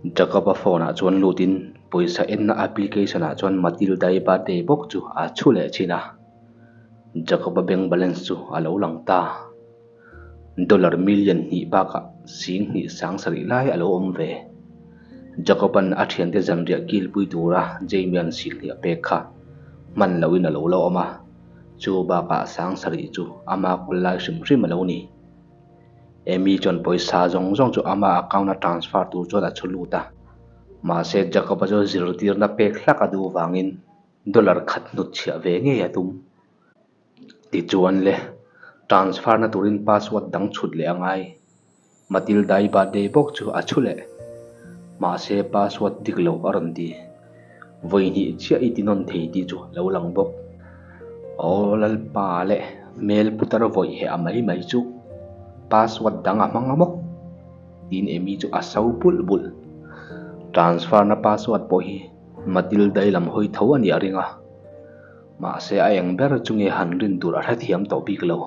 Jacob-a phone-ah chuan lutin pawisa enna application-ah chuan Matilda-i birthday bawk chu a chhu leh thin a. Jacob-a bank balance chu a lo lang ta. Dollar million hnih bakah sing hnih sang sarih lai a lo awm ve. Jacob-a'n a thiante zanriah kilpui tura Jamie-a'n sil hnih a pek kha hman loin a lo la awm a, chu bakah sang sarih chu ama kawl lai hrim hrim a lo ni. Amy chuan pawisa zawng zawng chu ama account a transfer tur chuan a chhu lut a, mahse Jacob-a chu zirtirna pek hlak a duh vangin dollar khat hnut chhiah ve ngei a tum. Tichuan le, transfer na turin password dang chhut leh a ngai. Matilda-i birthday bawk chu a chhu leh. Mahse password dik lo a rawn ti. Vawi hnih chiah i ti nawn thei tih chu a lo lang bawk. Aw Lalpa leh hmel putar vawi heh a mai mai chu password dang a hmang a maw? Tiin Amy chu a so bulh bulh. Transfer na password pawh hi Matilda-i lam hawi tho a nih a ring a. Mahse a eng ber chu nge han rin tur a hrethiam tawh bik lo.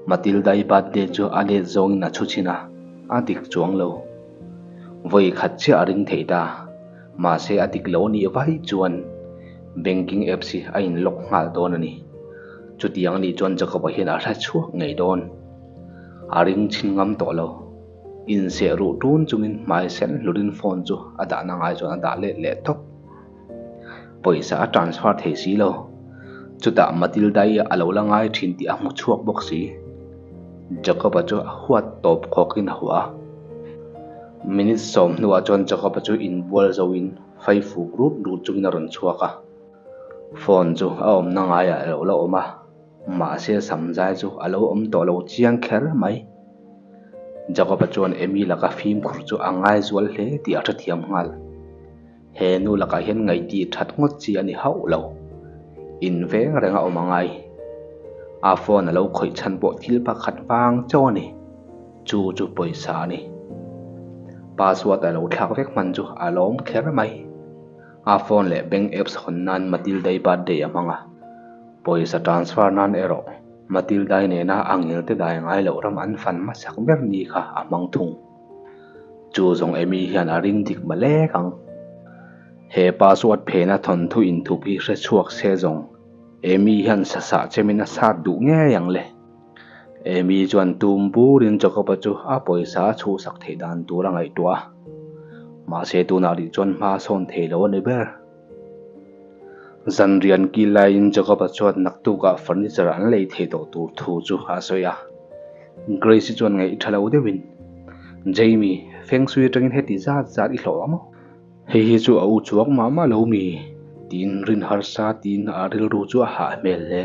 Matilda-i birthday chu a let zawngin a chhu chhin a, a dik chuang lo. Vawi khat chiah a ring thei ta. Mahse a dik lo anih vai chuan banking apps hi a in lock nghal dawn a ni. Chutiang anih chuan Jacob-a hian a hre chhuak ngei dawn. A ring chhin ngam tawh lo. Inseh ruh tun chungin hmai sen hlurin phone chu a dahna ngai chuan a dah let leh tawp. Pawisa a transfer thei si lo. Chutah Matilda-i a lo la ngai thin tih a hmu chhuak bawk si. Jacob-a chu a huat tawp khawkin a huah a. Minute sawm hnuah chuan Jacob-a chu inbual zoin fai fuk rut rut chungin a rawn chhuak a. Phone chu a awmna ngaiah a lo la awm a, mahse samzai chu a lo awm tawh lo chiang kher mai. Jacob-a chuan Amy laka fimkhur chu a ngaizual hle tih a hrethiam nghal. He nu lakah hian ngaihti that ngawt chi a ni hauh lo. In veng reng a awm a ngai. A phone a lo khawih chhan pawh thil pakhat vang chauh a ni. Chu chu pawisa a ni. Password a lo thlak vek hman chu a lawm kher mai. A phone leh bank apps hawn nan Matilda-i birthday a hmang a. Pawisa transfer nan erawh Matilda-i nena a ngil te dai ngai loh ram an fan hmasak ber ni kha a hmang thung. Chu zawng Amy hian a ring dik malek ang. He password phena thawnthu inthup hi hre chhuak se zawng Amy hian sasah chemin a sat duh ngei ang le. Amy chuan tum burin Jacob-a chu a pawisa a chhuhsak theih dan tur a ngaihtuah a. Mahse tunah rih chuan hma a sawn thei lo a ni ber. Zanrian kil laiin Jacob-a chuan naktukah furniture an lei thei tawh tur thu chu a sawi a. Grace-i chuan ngaih tha lo deuhin, Jamie, feng sui atangin heti zat zat i hlawh ang maw? Hei hi chu a u chuak mah mah lo mi? tiin rin harsa tiin a rilru chu a hah hmel hle.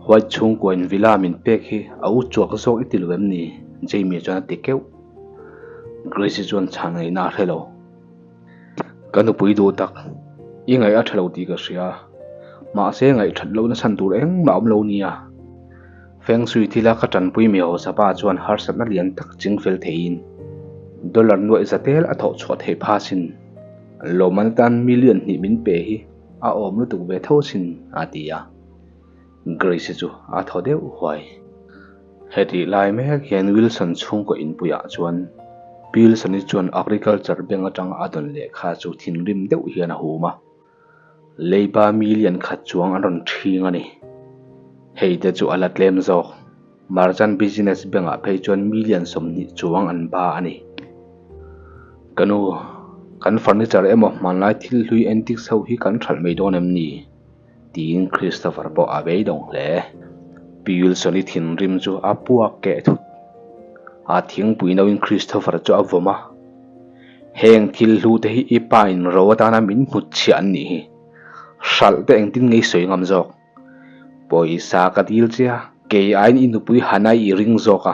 White chhungkuain villa min pek hi a u chuak zawk i ti lo em ni? Jamie chuan a ti keuh. Grace-i chuan chhan ngaihna a hre lo. Ka nupui duh tak, i ngaih a tha lo tih ka hria. Mahse ngaih that lohna chhan tur engmah awm lo nia. Feng Shui thila ka tanpui mi hausa pa chuan harsatna lian tak ching fel theiin dollar nuaih za tel a thawh chhuah theih pha sin. Lawmman atan million hnih min pe hi a awm lutuk ve tho sin, a ti a. Grace-i chu a thaw deuh huai. Hetih lai mek hian Wilson chhungkaw inpuiah chuan Pilson-i chuan Agriculture Bank atanga a dawn lehkha chu thinrim deuh hian a hum a. Leiba million khat chuang an rawn ṭhing a ni. Hei te chu a la tlem zawk. Merchant Business Bank-ah phei chuan million 20 chuang an ba a ni. Ka nu, kan furniture emaw hmanlai thil hlui antiques ho hi kan hralh mai dawn em ni? Tiin Christopher pawh a beidawng hle. Pi Wilson-i thinrim chu a puak keh thut. A thingpui noin Christopher chu a vawm a, Heng thil hlu te hi i pa in ro atana min hnut chhiah an nih hi. Hralh te engtin ngei sawi ngam zawk. Pawisa ka dil che a, kei aiin i nupui Hanai i ring zawk a.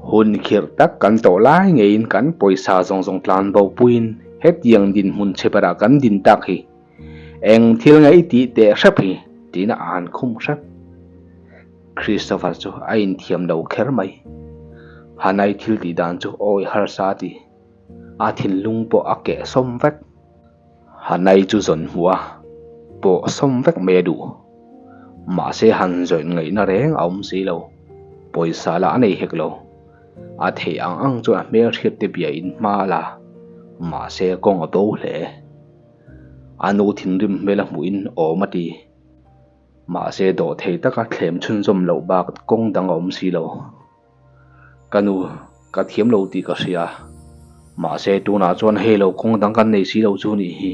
Hun khirh tak kan tawh lai ngeiin kan pawisa zawng zawng tlan bo puiin hetiang dinhmun chhe berah kan din tak hi eng thil nge i tih teh hrep hi tiin a an khum hrep. Christopher chu a inthiam lo kher mai. Hanai thil tih dan chu awi harsa a ti. A thinlung pawh a keh sawm vek. Hanai chu zawn hmuh a, pawh sawm vek mai a duh. Mahse han zawn ngaihna reng a awm si lo. Pawisa lah a nei hek lo. A theih ang ang chuan a hmelhriat te bia in hma a la. Mahse kawng a bo hle. A nu thinrim hmel a hmuhin awm a ti. Mahse dawhthei taka thlem chhunzawm loh bak kawng dang a awm si lo. Ka nu, ka thiam lo tih ka hria. Mahse tunah chuan hei lo kawng dang kan nei si lo chu nih hi.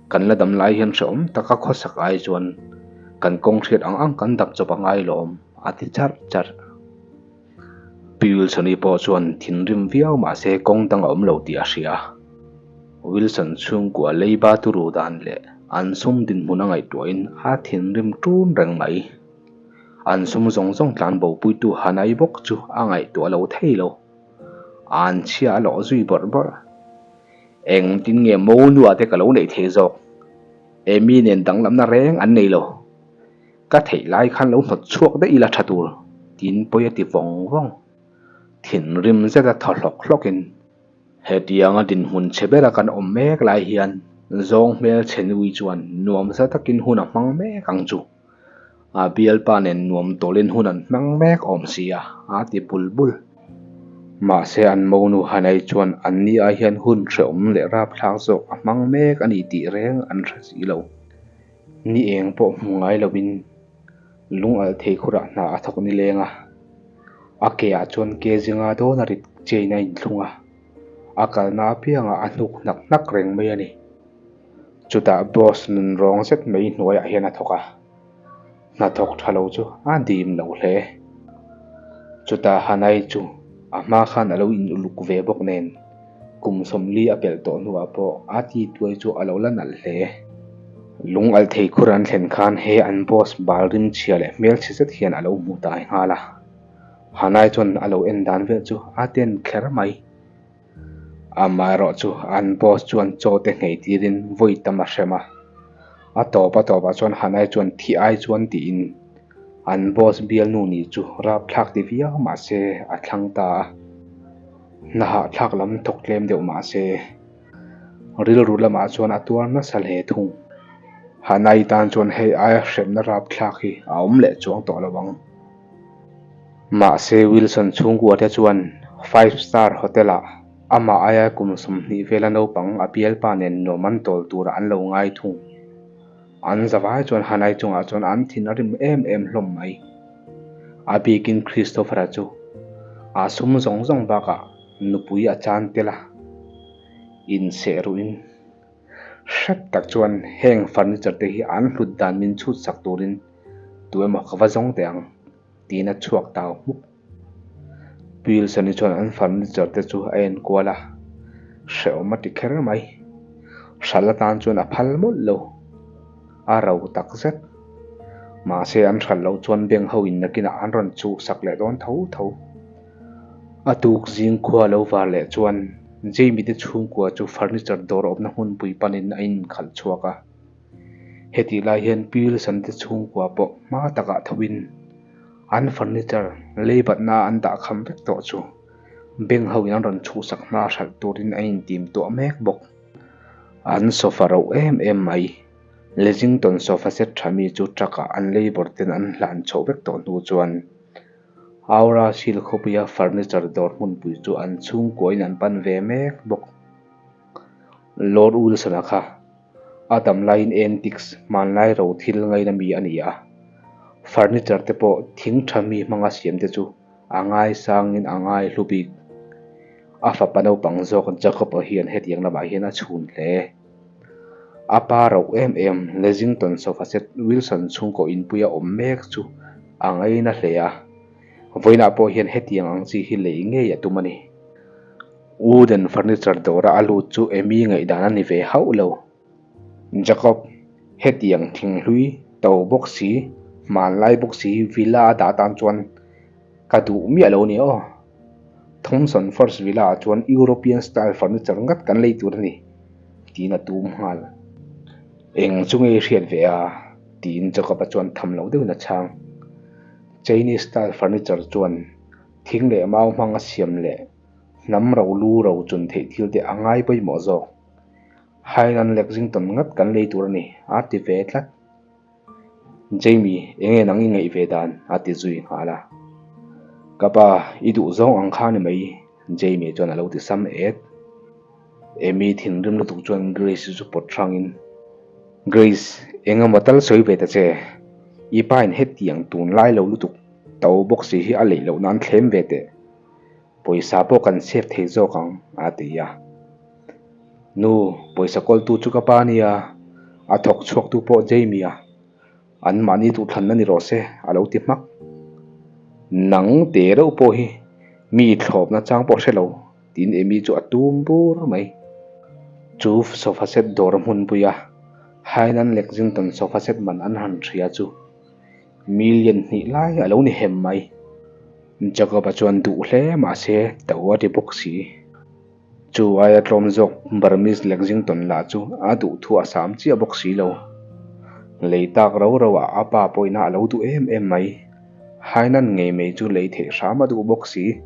Kan la dam lai hian hrehawm taka khawsak ai chuan kan kawng hriat ang ang kan dap chawp a ngai lawm, a ti charh charh. Pi Wilson-i pawh chuan thinrim viau mahse kawng dang a awm lo tih a hria. Wilson chhungkua leiba turu dan leh an sum dinhmun a ngaihtuahin a thinrim ṭun reng mai. An sum zawng zawng tlan bopuitu Hanai bawk chu a ngaihtuah lo thei lo. An chhia a lawh zui bawrh bawrh. Engtin nge Monua te ka lo neih thei zawk? Amy nen danglamna reng an nei lo. Ka theih lai khan lo hnawt chhuak daih ila tha tur, tiin pawi a ti vawng vawng. Thinrim zeta thaw hlawk hlawkin, Hetianga dinhmun chhe bera kan awm mek lai hian zawng hmel chhe nui chuan nuamsa takin hun a hmang mek ang chu. A bialpa nen nuam tawlin hun an hmang mek awm si a, a ti bul bul. Mahse an monu Hanai chuan anni ai hian hun hrehawm leh rapthlak zawk a hmang mek a ni tih reng an hre si lo. Ni eng pawh hmu ngai lovin lung alh thei khurah hna a thawk nileng a, a ke ah chuan ke zinga dawn a rit chain a inthlung a, a kalna apiangah a hnuk hnak hnak reng mai a ni. Chutah boss nun rawng zet mai hnuaiah hian a thawk a, hnathawk tha lo chu a dim lo hle. Chutah Hanai chu a hma khan a lo in uluk ve bawk nen kum sawmli a pelh tawh hnuah pawh a ti tuai chu a lo la nalh hle. Lung alh thei khur an thlen khan he an boss bal rim chhia leh hmelchhe zet hian a lo hmu tai nghal a. Hanai chuan a lo en dan vel chu a ten kher mai. Amaherawh chu an boss chuan chaw te nghei tirin vawi tam a hrem a. A tawp a tawpah chuan Hanai chuan thi ai chuan tiin an boss bialnu nih chu rapthlak ti viau mahse a thlang ta a. Hna hahthlak lam thawk tlem deuh mahse rilru lamah chuan a tuar nasa hle thung. Hanai tan chuan hei aia hremna rapthlak hi a awm leh chuang tawh lo ang. Mahse Wilson chhungkua te chuan Five Star Hotel ah amah aia kum 20 vela naupang a bialpa nen nuam an tawl turah an lo ngai thung. An zavai chuan Hanai chungah chuan an thin a rim em em hlawm mai. A bikin Christopher-a chu a sum zawng zawng bakah nupui a chan tel a, inseh ruhin hrep tak chuan heng furniture te hi an hlut dan min chhut sak turin Tu emaw ka va zawng teh ang tiin a chhuak tau hmuk. Wilson-i chuan an furniture te chu a en kual a, hrehawm a ti kher mai. Hral atan chuan a phal mawlh lo, a ro tak zet. Mahse an hral loh chuan bank ho in nakinah an rawn chhuhsak leh dawn tho tho. A tuk zing khua lo var leh chuan Jamie te chhungkua chu furniture dawr awmna hmunpui panin a inkhalh chhuak a. Hetih lai hian Pi Wilson te chhungkua pawh hma takah thoin an furniture leibatna an dah kham vek tawh chu bank ho in an rawn chhuhsak hma hralh turin a intim tuah mek bawk. An sofa roh em em mai. Lexington sofa set tha mi chu truck ah an labour ten an hlan chhoh vek tawh hnu chuan Aura Seal khawpuia furniture dawr hmunpui chu an chhungkua in an pan ve mek bawk. Lord Wilson-a kha A dam laiin antiques hmanlai ro thil ngaina mi a ni a, furniture te pawh thing tha mi hmanga siam te chu a ngaisangin a ngai hlu bik. A fapa naupang zawk Jacob-a hian hetiang lamah hian a chhun hle. A pa rauh em em Lexington sofa set Wilson chhungkaw inpuia awm mek chu a ngaina hle a, vawiinah pawh hian hetiang ang chi hi lei ngei a tum a ni. Wooden furniture dawra a lut chu Amy ngaihdan a ni ve hauh lo. Jacob, hetiang thinghlui to bawk si, hmanlai bawk si villa a dah tan chuan ka duh miah lo nia aw. Thompson First Villa ah chuan European style furniture ngat kan lei tur a ni, tiin a tum nghal. Eng chu ngei hriat ve a? tiin Jacob-a chuan tham lo deuhin a chhang. Chinese style furniture chuan Thing leh mau hmang a siam leh hnam ro lu ro chun theih thil te a ngai pawimawh zawk. Hainan Lexington ngat kan lei tur a ni, a ti ve tlat. Jamie, enge nang i ngaih ve dan? a ti zui nghal a. Ka pa, i duh zawng ang kha ni mai, Jamie chuan a lo ti sam et. Amy thinrim lutuk chuan Grace chu pawt hrangin, Grace, eng emaw tal sawi ve ta che. I pa in hetiang tunlai lo lutuk to bawk si hi a leih loh nan thlem ve teh. Pawisa pawh kan save thei zawk ang, a ti a. Nu, pawisa kawltu chu ka pa a nia, a thawk chhuaktu pawh Jamie a. An mahni duhthlanna ni rawh se, a lo ti hmak. Nang te reuh pawh hi mi thlawpna chang pawh hre lo, tiin Amy chu a tum bur mai. Chu sofa set dawr hmunpuia Hainan Lexington sofa set man an han hria chu million hnih lai a lo ni hem mai. Jacob-a chuan duh hle mah se to a ti bawk si. Chu aia tlawm zawk Burmese Lexington lah chu a duh thu a sam chiah bawk si lo. Lei tak ro ro ah a pa pawhina a lo duh em em mai. Hainan ngei mai chu lei theih hram a duh bawk si.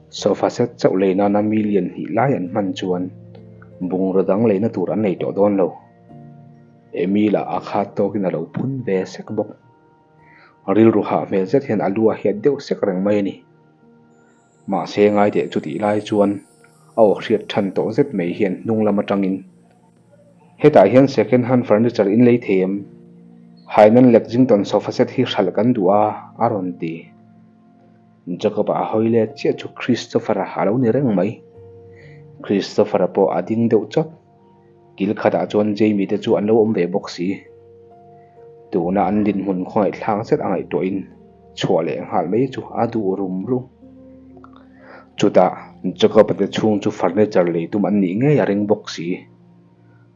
Sofa set chauh lei nana million hnih lai an hman chuan bungraw dang leina tur an nei tawh dawn lo. Amy lah a khat tawkin a lo phun ve sek bawk. Rilru hah hmel zet hian a lu a hiat deuh sek reng mai a ni. Mahse ngaiteh chutih lai chuan a aw hriat than tawh zet mai hian hnung lam atangin, Hetah hian second hand furniture in lei thei em? Hainan Lexington sofa set hi hralh kan duh a, a rawn ti. Jacob-a a hawi let chiah chu Christopher-a a lo ni reng mai. Christopher-a pawh a ding deuh chawt. Kil khatah chuan Jamie te chu an lo awm ve bawk si. Tuna an dinhmun khawngaihthlak zet a ngaihtuahin chhuah leh nghal mai chu a duh rum rum. Chutah Jacob-a te chhung chu furniture lei tum an nih ngei a ring bawk si.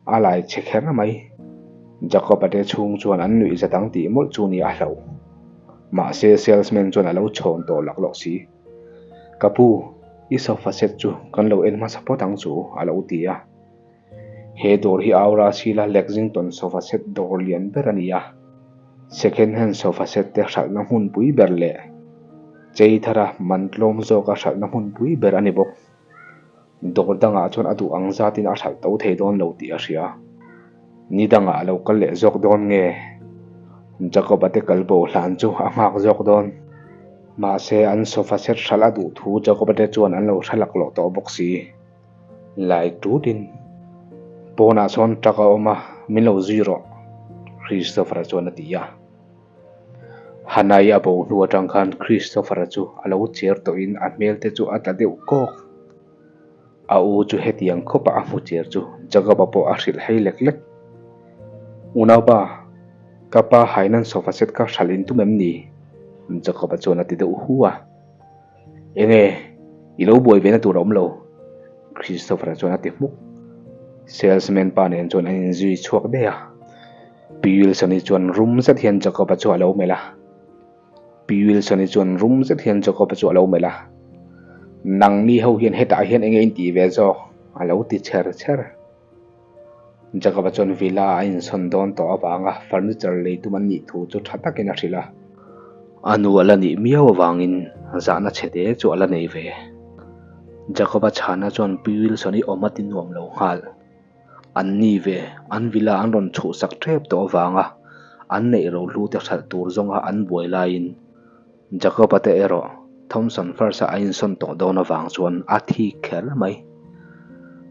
A lai chhe kher mai. Jacob-a te chhung chuan an nuih zat ang tih mawlh chu ni a hlauh. Mahse salesman chuan a lo chhawn tawh laklawh si. Ka pu, i sofa set chu kan lo en hmasa phawt ang chu, a lo ti a. He dawr hi Aura Sila Lexington sofa set dawr lian ber a ni a. Second hand sofa set te hralhna hmunpui ber leh chei thara man tlawm zawka hralhna hmunpui ber a ni bawk. Dawr dangah chuan a duh ang zatin a hralh to thei dawn lo tih a hria. Ni dangah a lo kal leh zawk dawn nge? Jacob-a te kal bo hlan chu a nghak zawk dawn. Mahse, an sofa set hralh a duh thu Jacob-a te chuan an lo hre laklawh tawh bawk si. Lai tutin pawnah sawn truck a awm a, min lo zui rawh, Christopher-a chuan a ti a. Hanai a bo hnu atang khan Christopher-a chu a lo cher tawhin a hmel te chu a tla deuh kawk. A u chu hetiang khawpa a hmu cher chu Jacob-a pawh a hrilh hei lek lek. Unaupa, ka pa Hainan sofa set kha hralh in tum em ni? Jacob-a chuan a ti deuh hu a. Enge, i lo buai ve na tur a awm lo, Christopher-a chuan a ti hmuk. Salesman pa nen chuan an inzui chhuak daih a. Pi Wilson-i chuan rum zet hian Jacob-a chu a lo melh a. Pi Wilson-i chuan rum zet hian Jacob-a chu a lo melh a. Nangni ho hian hetah hian enge in tih ve zawk? a lo ti chher chher. Jacob-a chuan villa a insawn dawn tawh avanga furniture lei tum an nih thu chu tha takin a hrilh a. A nu a la nih miau avangin zahna chhe te chu a la nei ve. Jacob-a chhana chuan Pi Wilson-i awm a ti nuam lo nghal. An ni ve, an villa an rawn chhuhsak tep tawh avanga an neih rohlu te hralh tur zawnga an buai laiin Jacob-a te erawh Thomson First-a a insawn tawh dawn avang chuan a thik kher mai.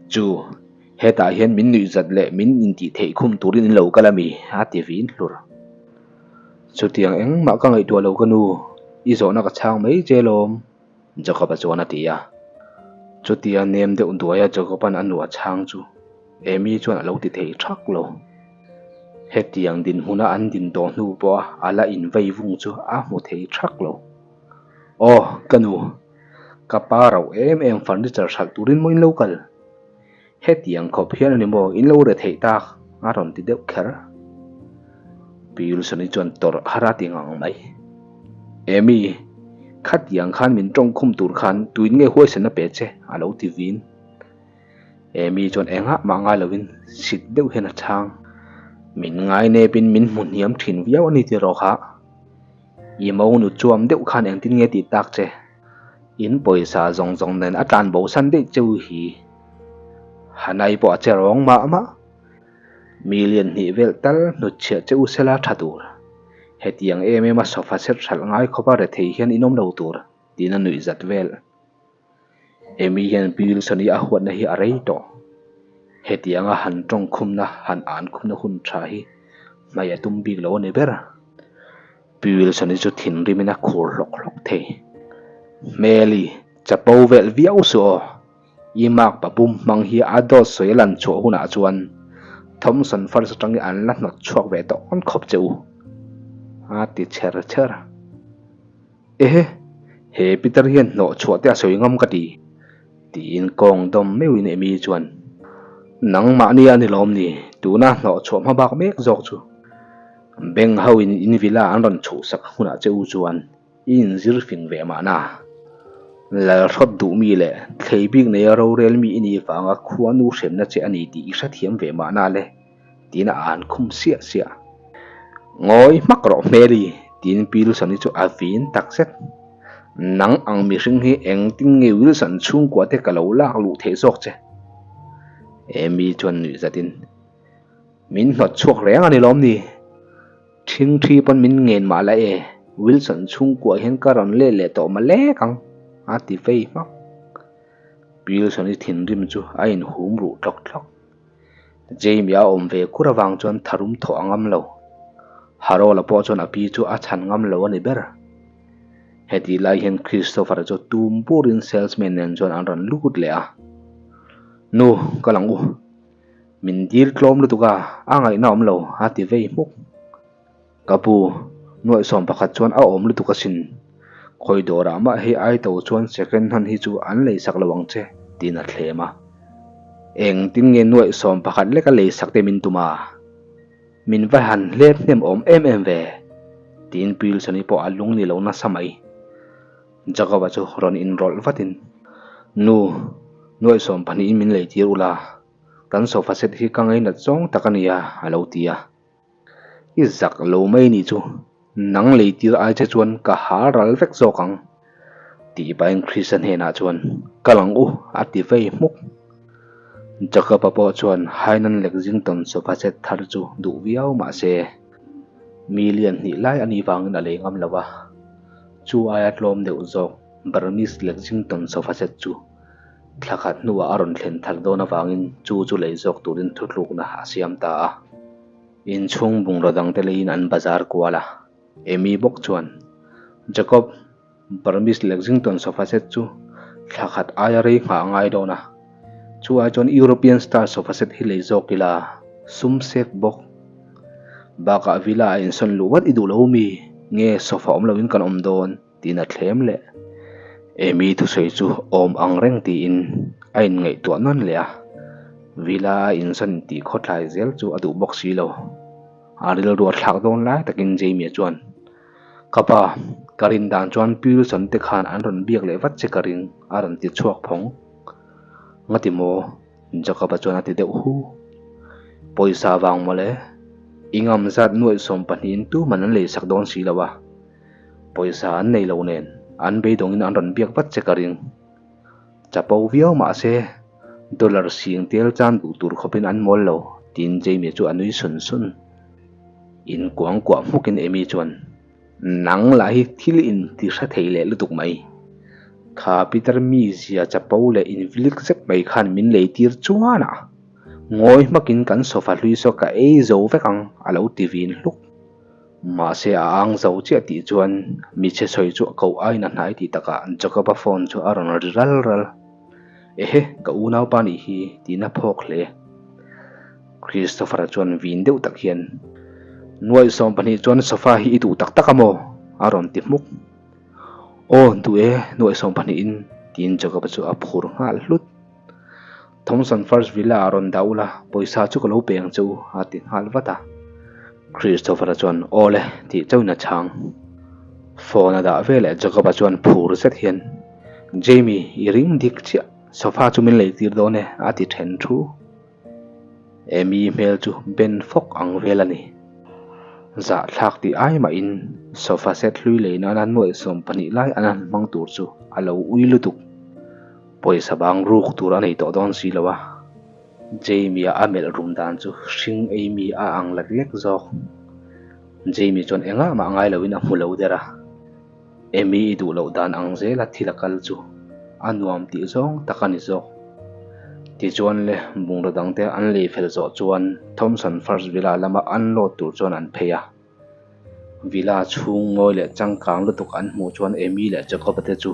Chu, hetah hian min nuihzat leh min intih theih khum turin in lo kal a mi? a ti vin hlur. Chutiang engmah ka ngaihtuah lo ka nu, i zawhna ka chhang mai che lawm. Jacob-a chuan a ti a. Chutia nem deuh duaia Jacob-a'n a nu a chhang chu Amy chuan a lo ti thei thak lo. Hetiang dinhmuna an din tawh hnu pawha a la invei vung chu a hmu thei thak lo. Aw, ka nu, ka pa rauh em em furniture hralh turin maw in lo kal? Hetiang khawp hian a ni maw in lo re theih tak? a rawn ti deuh kher. Pi Wilson-i chuan tawrh har a ti ngang mai. Amy, khatiang khan min tawngkhum tur khan tuin nge huaisen a pe che? a lo ti vin. Amy chuan engah mah ngai lovin sit deuh hian a chhang. Min ngai nepin min hmu hniam thin viau a ni tiraw kha. I monu chuam deuh khan engtin nge tih tak che? In pawisa zawng zawng nen a tlan bo san daih cheu hi. Hanai pawh a che rawng mah mah. Million hnih vel tal hnutchhiah che u sela tha tur. Hetiang em em a sofa set hralh ngai khawpa rethei hian in awm lo tur, tiin a nuih zat vel. Amy hian Pi Wilson-i a huatna hi a rei tawh. Hetianga han tawng khumna, han an khumna hun tha hi hmai a tum bik lo a ni ber. Pi Wilson-i chu thinrimin a khur hlawk hlawk thei. Hmeli, chapo vel viau suh aw. I mark pa bum hmang hi a dawt sawi a lan chhuah hunah chuan Thomson First atangin an la hnawt chhuak ve tawh awn khawp che u, a ti chher chher. Ehe, he Peter hian hnawh chhuah te a sawi ngam ka ti, tiin kawng dawm meuhin Amy chuan, Nangmahni a ni lawm ni, tuna hnawh chhuah hma bak mek zawk chu. Bank ho in in villa an rawn chhuhsak hunah che u chuan i inzir fing ve mahna. Lalhrawt duh mi leh thlei bik neia rorel mi i nih vanga khuanu hremna che a ni tih i hrethiam ve mahna le. Tiin a an khum siah siah. Ngawi hmak rawh Hmeli, tiin Pi Wilson-i chu a vin tak zet. Nang ang mihring hi engtin nge Wilson chhungkua te ka lo lak luh theih zawk che? Amy chuan nuih zatin, Min hnawt chhuak reng a ni lawm ni? Ṭhingṭhi pawn min ngen mah la e, Wilson chhungkua hian ka rawn let leh tawh malek ang, a ti vei hmak. Pi Wilson-i thinrim chu a inhum ruh tlawk tlawk. Jamie a awm ve kur avang chuan tharum thawh a ngam lo. Harold-a pawh chuan a pi chu a chhan ngam lo a ni ber. Hetih lai hian Christopher-a chu tum burin salesman nen chuan an rawn lut leh a. Nu, ka lang u. Min dil tlawm lutuk a, a ngaihna awm lo, a ti vei hmuk. Ka pu, nuaihsawm pakhat chuan a awm lutuk asin. Khawi dawrah mah hei ai to chuan second hand hi chu an leisak lo ang che, tiin a thlem a. Engtin nge nuaihsawm pakhat leka leisak te min tum a? Min va han hlep hnem awm em em ve, tiin Pilsoni pawh a lung ni lo nasa mai. Jacob-a chu rawn inrawlh vatin, Nu, nuaihsawm pahnihin min leitir ula, kan sofa set hi ka ngainat zawng tak a nia, a lo ti a. I zak lo mai nih chu, nang leitir ai che chuan ka ha ral vek zawk ang, tih pahin Krista hnenah chuan, Kal ang u, a ti vei hmuk. Jacob-a pawh chuan Hainan Lexington sofa set thar chu duh viau mah se, mi lian hnih lai a nih vangin a lei ngam lo a, chu aia tlawm deuh zawk Burmese Lexington sofa set chu Thla khat hnuah a rawn thlen thar dawn avangin chu chu lei zawk turin thutlukna a siam ta a. Inchhung bungraw dangte leiin an bazar kual a. Amy bawk chuan, Jacob, Burmese Lexington sofa set chu thla khat aia rei nghah a ngai dawn a. Chu ai chuan European style sofa set hi lei zawk ila, sum save bawk. Bakah villa a insawn luh vat i duh lo mi? Nge sofa awm loin kan awm dawn? Tiin a thlem leh. Amy thusawi chu awm ang reng tiin a inngaihtuah nawn leh a, Villa a insawn tih khawtlai zel chu a duh bawk si lo. A rilru a thlak dawn lai takin Jamie chuan, Ka pa, ka rin dan chuan Pilson te khan an rawn biak leh vat che ka ring, a rawn ti chhuak phawng. Ngati maw? Jacob-a chuan a ti deuh hu. Pawisa vang mawle, i ngam zat nuaih 12 in tuman an leisak dawn si lo a. Pawisa an nei lo nen an beidawngin an rawn biak vat che ka ring. Chapo viau mah se dollar sing tel chan duh tur khawpin an mawl lo tiin Jamie chu a nui sun sun. In kuang kuah hmukin Amy chuan, Nang lah hi thil in ti hre thei leh lutuk mai. Kha Peter mizia chapo leh invilik zet mai khan min lei tir chuan a, ngawi hmakin kan sofa hlui saw ka ei zo vek ang a lo ti vin hluk. Mahse a ang zo chiah tih chuan michhe sawi chu a koh aiin a hnai tih takah Jacob-a phone chu a rawn ri ral ral. Ehe, ka unaupa nih hi tiin a phawk hle. Christopher-a chuan vin deuh tak hian, Nuaih 12 chuan sofa hi i duh tak tak a maw? a rawn ti hmuk. Aw, duh e, nuaih 12 in, tiin Jacob-a chu a phur nghal hlut. Thomson First Villa a rawn dah ula, pawisa chu ka lo pe ang che u, a ti nghal vat a. Christopher-a chuan, Aw le, tih chauhin a chhang. Phone a dah veleh Jacob-a chuan phur zet hian, Jamie, i ring dik chiah, sofa chu min lei tir dawn e, a ti then thu. Amy hmel chu ben fawk ang vel a ni. Zahthlak tih ai mahin sofa set hlui lei nana nuaih 12 lai an han hmang tur chu a lo ui lutuk. Pawisa bang ruk tur a nei tawh dawn si lo a, Jamie-a a melh rum dan chu hring ei mi a ang lek lek zawk. Jamie chuan engah mah ngai loin a hmu lo der a, Amy i duh loh dan ang zela thil a kal chu. a nuam tih zawng tak a ni zawk. Tichuan le, bungraw dangte an lei fel zawh chuan Thompson First Villa lama unload tur chuan an phei a. Villa chhung ngawi leh changkang lutuk an hmuh chuan Amy leh Jacob-a te chu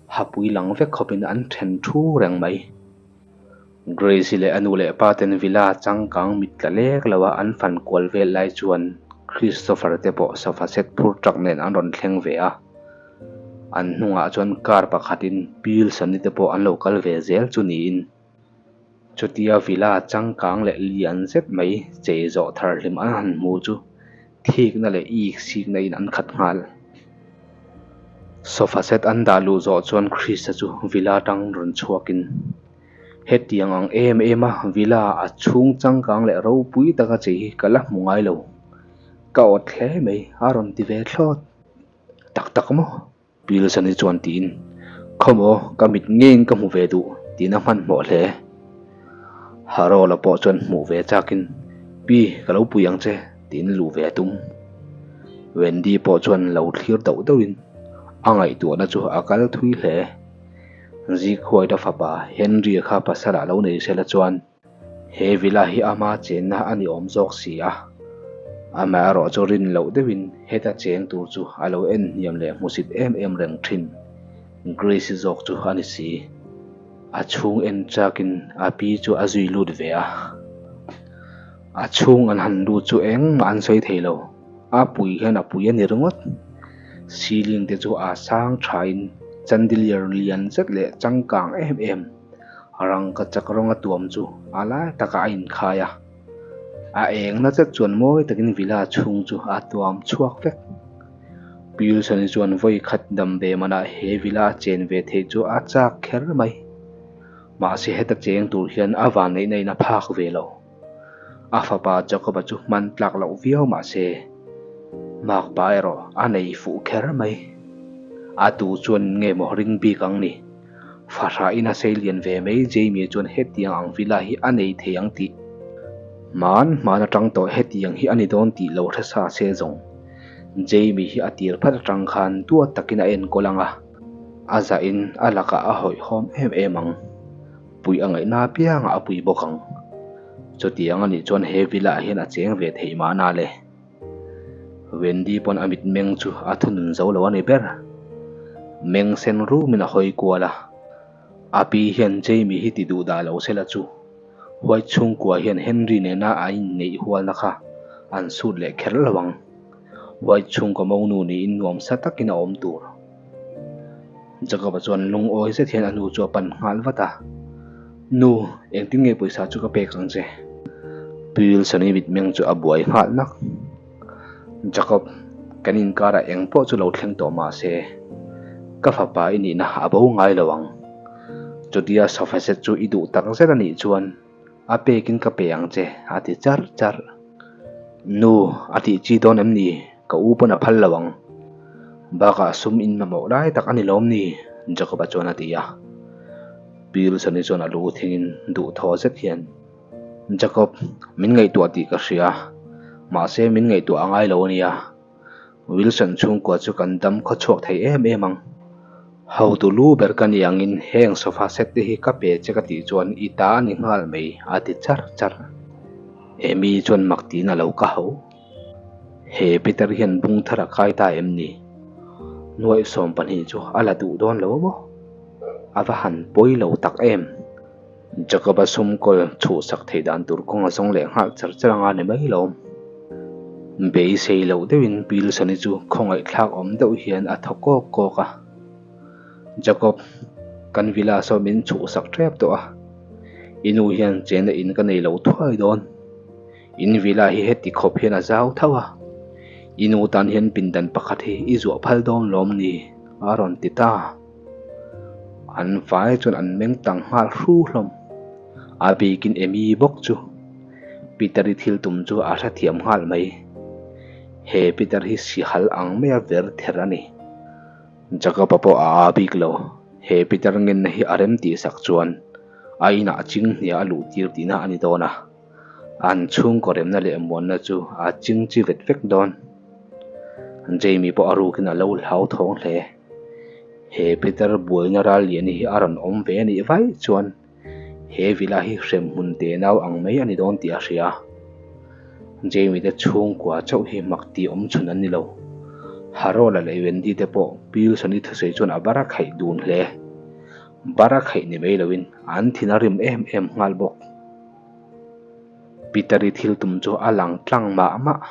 hapui lang vek khawpin an then thu reng mai. Grace-i leh a nu leh pa ten villa changkang mit tla lek lo a an fan kual vel lai chuan Christopher te pawh sofa set phur truck nen an rawn thleng ve a. An hnungah chuan car pakhatin Pilsani te pawh an lo kal ve zel chu niin chutia villa changkang leh lian zet mai chei zawh thar hlim an han hmu chu thikna leh ik sikna in an khat nghal. Sofa set an dah luh zawh chuan Krista chu villa atang rawn chhuakin hetiang ang em em a villa a chhung changkang leh ropui taka chei hi ka la hmu ngai lo. Ka awt hle mai a rawn ti ve thlawt. Tak tak maw? Pilsani chuan tiin, Khawmaw, ka mit ngeiin ka hmu ve duh, tiin a hmanhmawh hle. Harold-a pawh chuan hmuh ve chakin, Pi, ka lo pui ang che, tiin luh ve a tum. Wendy pawh chuan lo thlir dauh dauhin a ngaihtuahna chu a kal thui hle. Zikhuaita fapa Henry-a kha pasal-ah lo nei sela chuan, He villa hi ama chenna a ni awm zawk si a, amaherawh chu rin loh deuhin heta cheng tur chu a lo en hniam leh hmusit em em reng thin. Grace-i zawk chu a ni si. A chhung en chakin a pi chu a zui lut ve a. A chhung an han lut chu engmah an sawi thei lo. A pui hian a pui a ni ringawt. Ceiling te chu a sang thain chandelier lian zet leh changkang em em. Rangka chak rawnga tuam chu a lai takah a inkhai a, a engna zet chuan mawi takin villa chhung chu a tuam chhuak vek. Pilsoni chuan vawi khat dam ve manah he villa a chen ve theih chu a chak kher mai. Mahse heta cheng tur hian a vanneihna in a phak ve lo. A fapa Jacob-a chu hman tlak loh viau mah se, makpa erawh a nei fuh kher mai. A tu chuan nge maw ring bik ang ni? Fahrah in a sei lian ve mai Jamie chuan hetiang ang villa hi a nei thei ang tih. Hman hman atang tawh hetiang hi a ni dawn tih lo hre sa se zawng. Jamie hi a tir phat atang khan duat takin a enkawl ang a, a zahin a lakah a hawihhawm em em ang. Pui a ngaihna apiangah a pui bawk ang. Chutiang a nih chuan he villa ah hian a cheng ve theih mahna le. Wendy pawn a mitmeng chu a thunun zo lo a ni ber. Meng sen rumin a hawi kual a. A pi hian Jamie hi ti duh dah lo sela chu White chhungkua hian Henry nena a inneih hualna kha an sut leh kher lo ang. White chhungkaw monu niin nuamsa takin a awm tur. Jacob-a chuan lungawi zet hian a nu chu a pan nghal vat a, Nu, engtin nge pawisa chu ka pek ang che? Pi Wilson-i mitmeng chu a buai nghal nak. Jacob, kan inkarah eng pawh chu lo thleng tawh mah se, ka fapa i nihna a bo ngai lo ang. Chutia sofa set chu i duh tak zet a nih chuan a pekin ka pe ang che, a ti charh charh. Nu, a tih chi dawn em ni? Ka u pawn a phal lo ang. Bakah sum in mamawh lai tak a ni lawm ni? Jacob-a chuan a ti a. Pi Wilson-i chuan a lu thingin duh thaw zet hian, Jacob, min ngaihtuah tih ka hria. Mahse min ngaihtuah a ngai lo a nia. Wilson chhungkua chu kan dam khaw chhuak thei em em ang. Hotu lu ber ka ni angin heng sofa set te hi ka pe che ka tih chuan i ta a ni nghal mai a ti char char. Amy chuan mak tiin a lo ka ho. He Peter hian bung thar a kai ta em ni? Nuaih 12 chu a la duh dawn lo maw? A va han pawi lo tak em? Jacob-a sum kawl chhuhsak theih dan tur kawng a zawng leh nghal char char anga ni mai lo. Beisei loh deuhin Pilsoni chu khawngaihthlak awm deuh hian a thaw kawk kawk a. Jacob, kan villa saw min chhuhsak tep tawh a, i nu hian chenna in ka nei lo thuai dawn. In villa hi heti khawp hian a zau tho a, i nu tan hian pindan pakhat hi i zuah phal dawn lawm ni? a rawn ti ta. An vai chuan an meng tang nghal hru hlawm. A bikin Amy bawk chu Peter-i thil tum chu a hrethiam nghal mai. He Peter hi sihal ang maia ver ther a ni. Jacob-a pawh a aa bik lo. He Peter ngenna hi a rem tih sak chuan a inah ching hnia a luh tir tihna a ni dawn a. An chhungkaw remna leh muanna chu a ching chi vet vek dawn. Jamie pawh a rukin a lo hlauthawng hle. He Peter buaina ral lian hi a rawn awm ve a nih vaih chuan he villa hi hremhmun tenau ang mai a ni dawn tih a hria. Jamie te chhungkua chauh hi mak tih awm chhun an ni lo. Harold-a leh Wendy te pawh Pilson-i thusawi chuan a bara khaih dun hle. Bara khaih ni mai loin an thin a rim em em nghal bawk. Peter-i thil tum chu a lang tlang mah mah.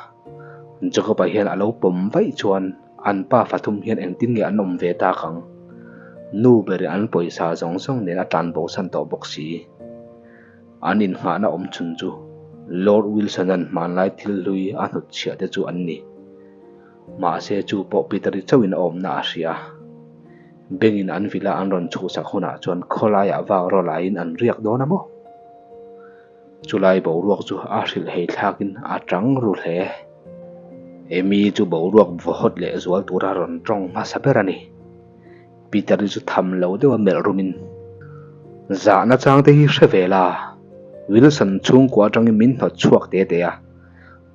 Jacob-a hian a lo pawm vaih chuan an pa fathum hian engtin nge an awm ve tak ang? Nu berin an pawisa zawng zawng nen a tlan bosan tawh bawk si. An inngahna awm chhun chu Lord Wilson-a'n hmanlai thil hlui a hnutchhiah te chu an ni. Mahse chu pawh Peter-i chauhin a awmna a hria. Bengin an villa an rawn chhuhsak hunah chuan khawlaiah vak rawlaiin an riak dawn a maw? Chulai boruak chu a hrilh hei thlakin a tang ru hle. Amy chu boruak vawhawt leh zual tura rawn tawng hmasa ber a ni. Peter-i chu tham lo deuha melh rumin, Zahna changte hi hre ve la, Wilson chhungkua atangin min hnawt chhuak te te a,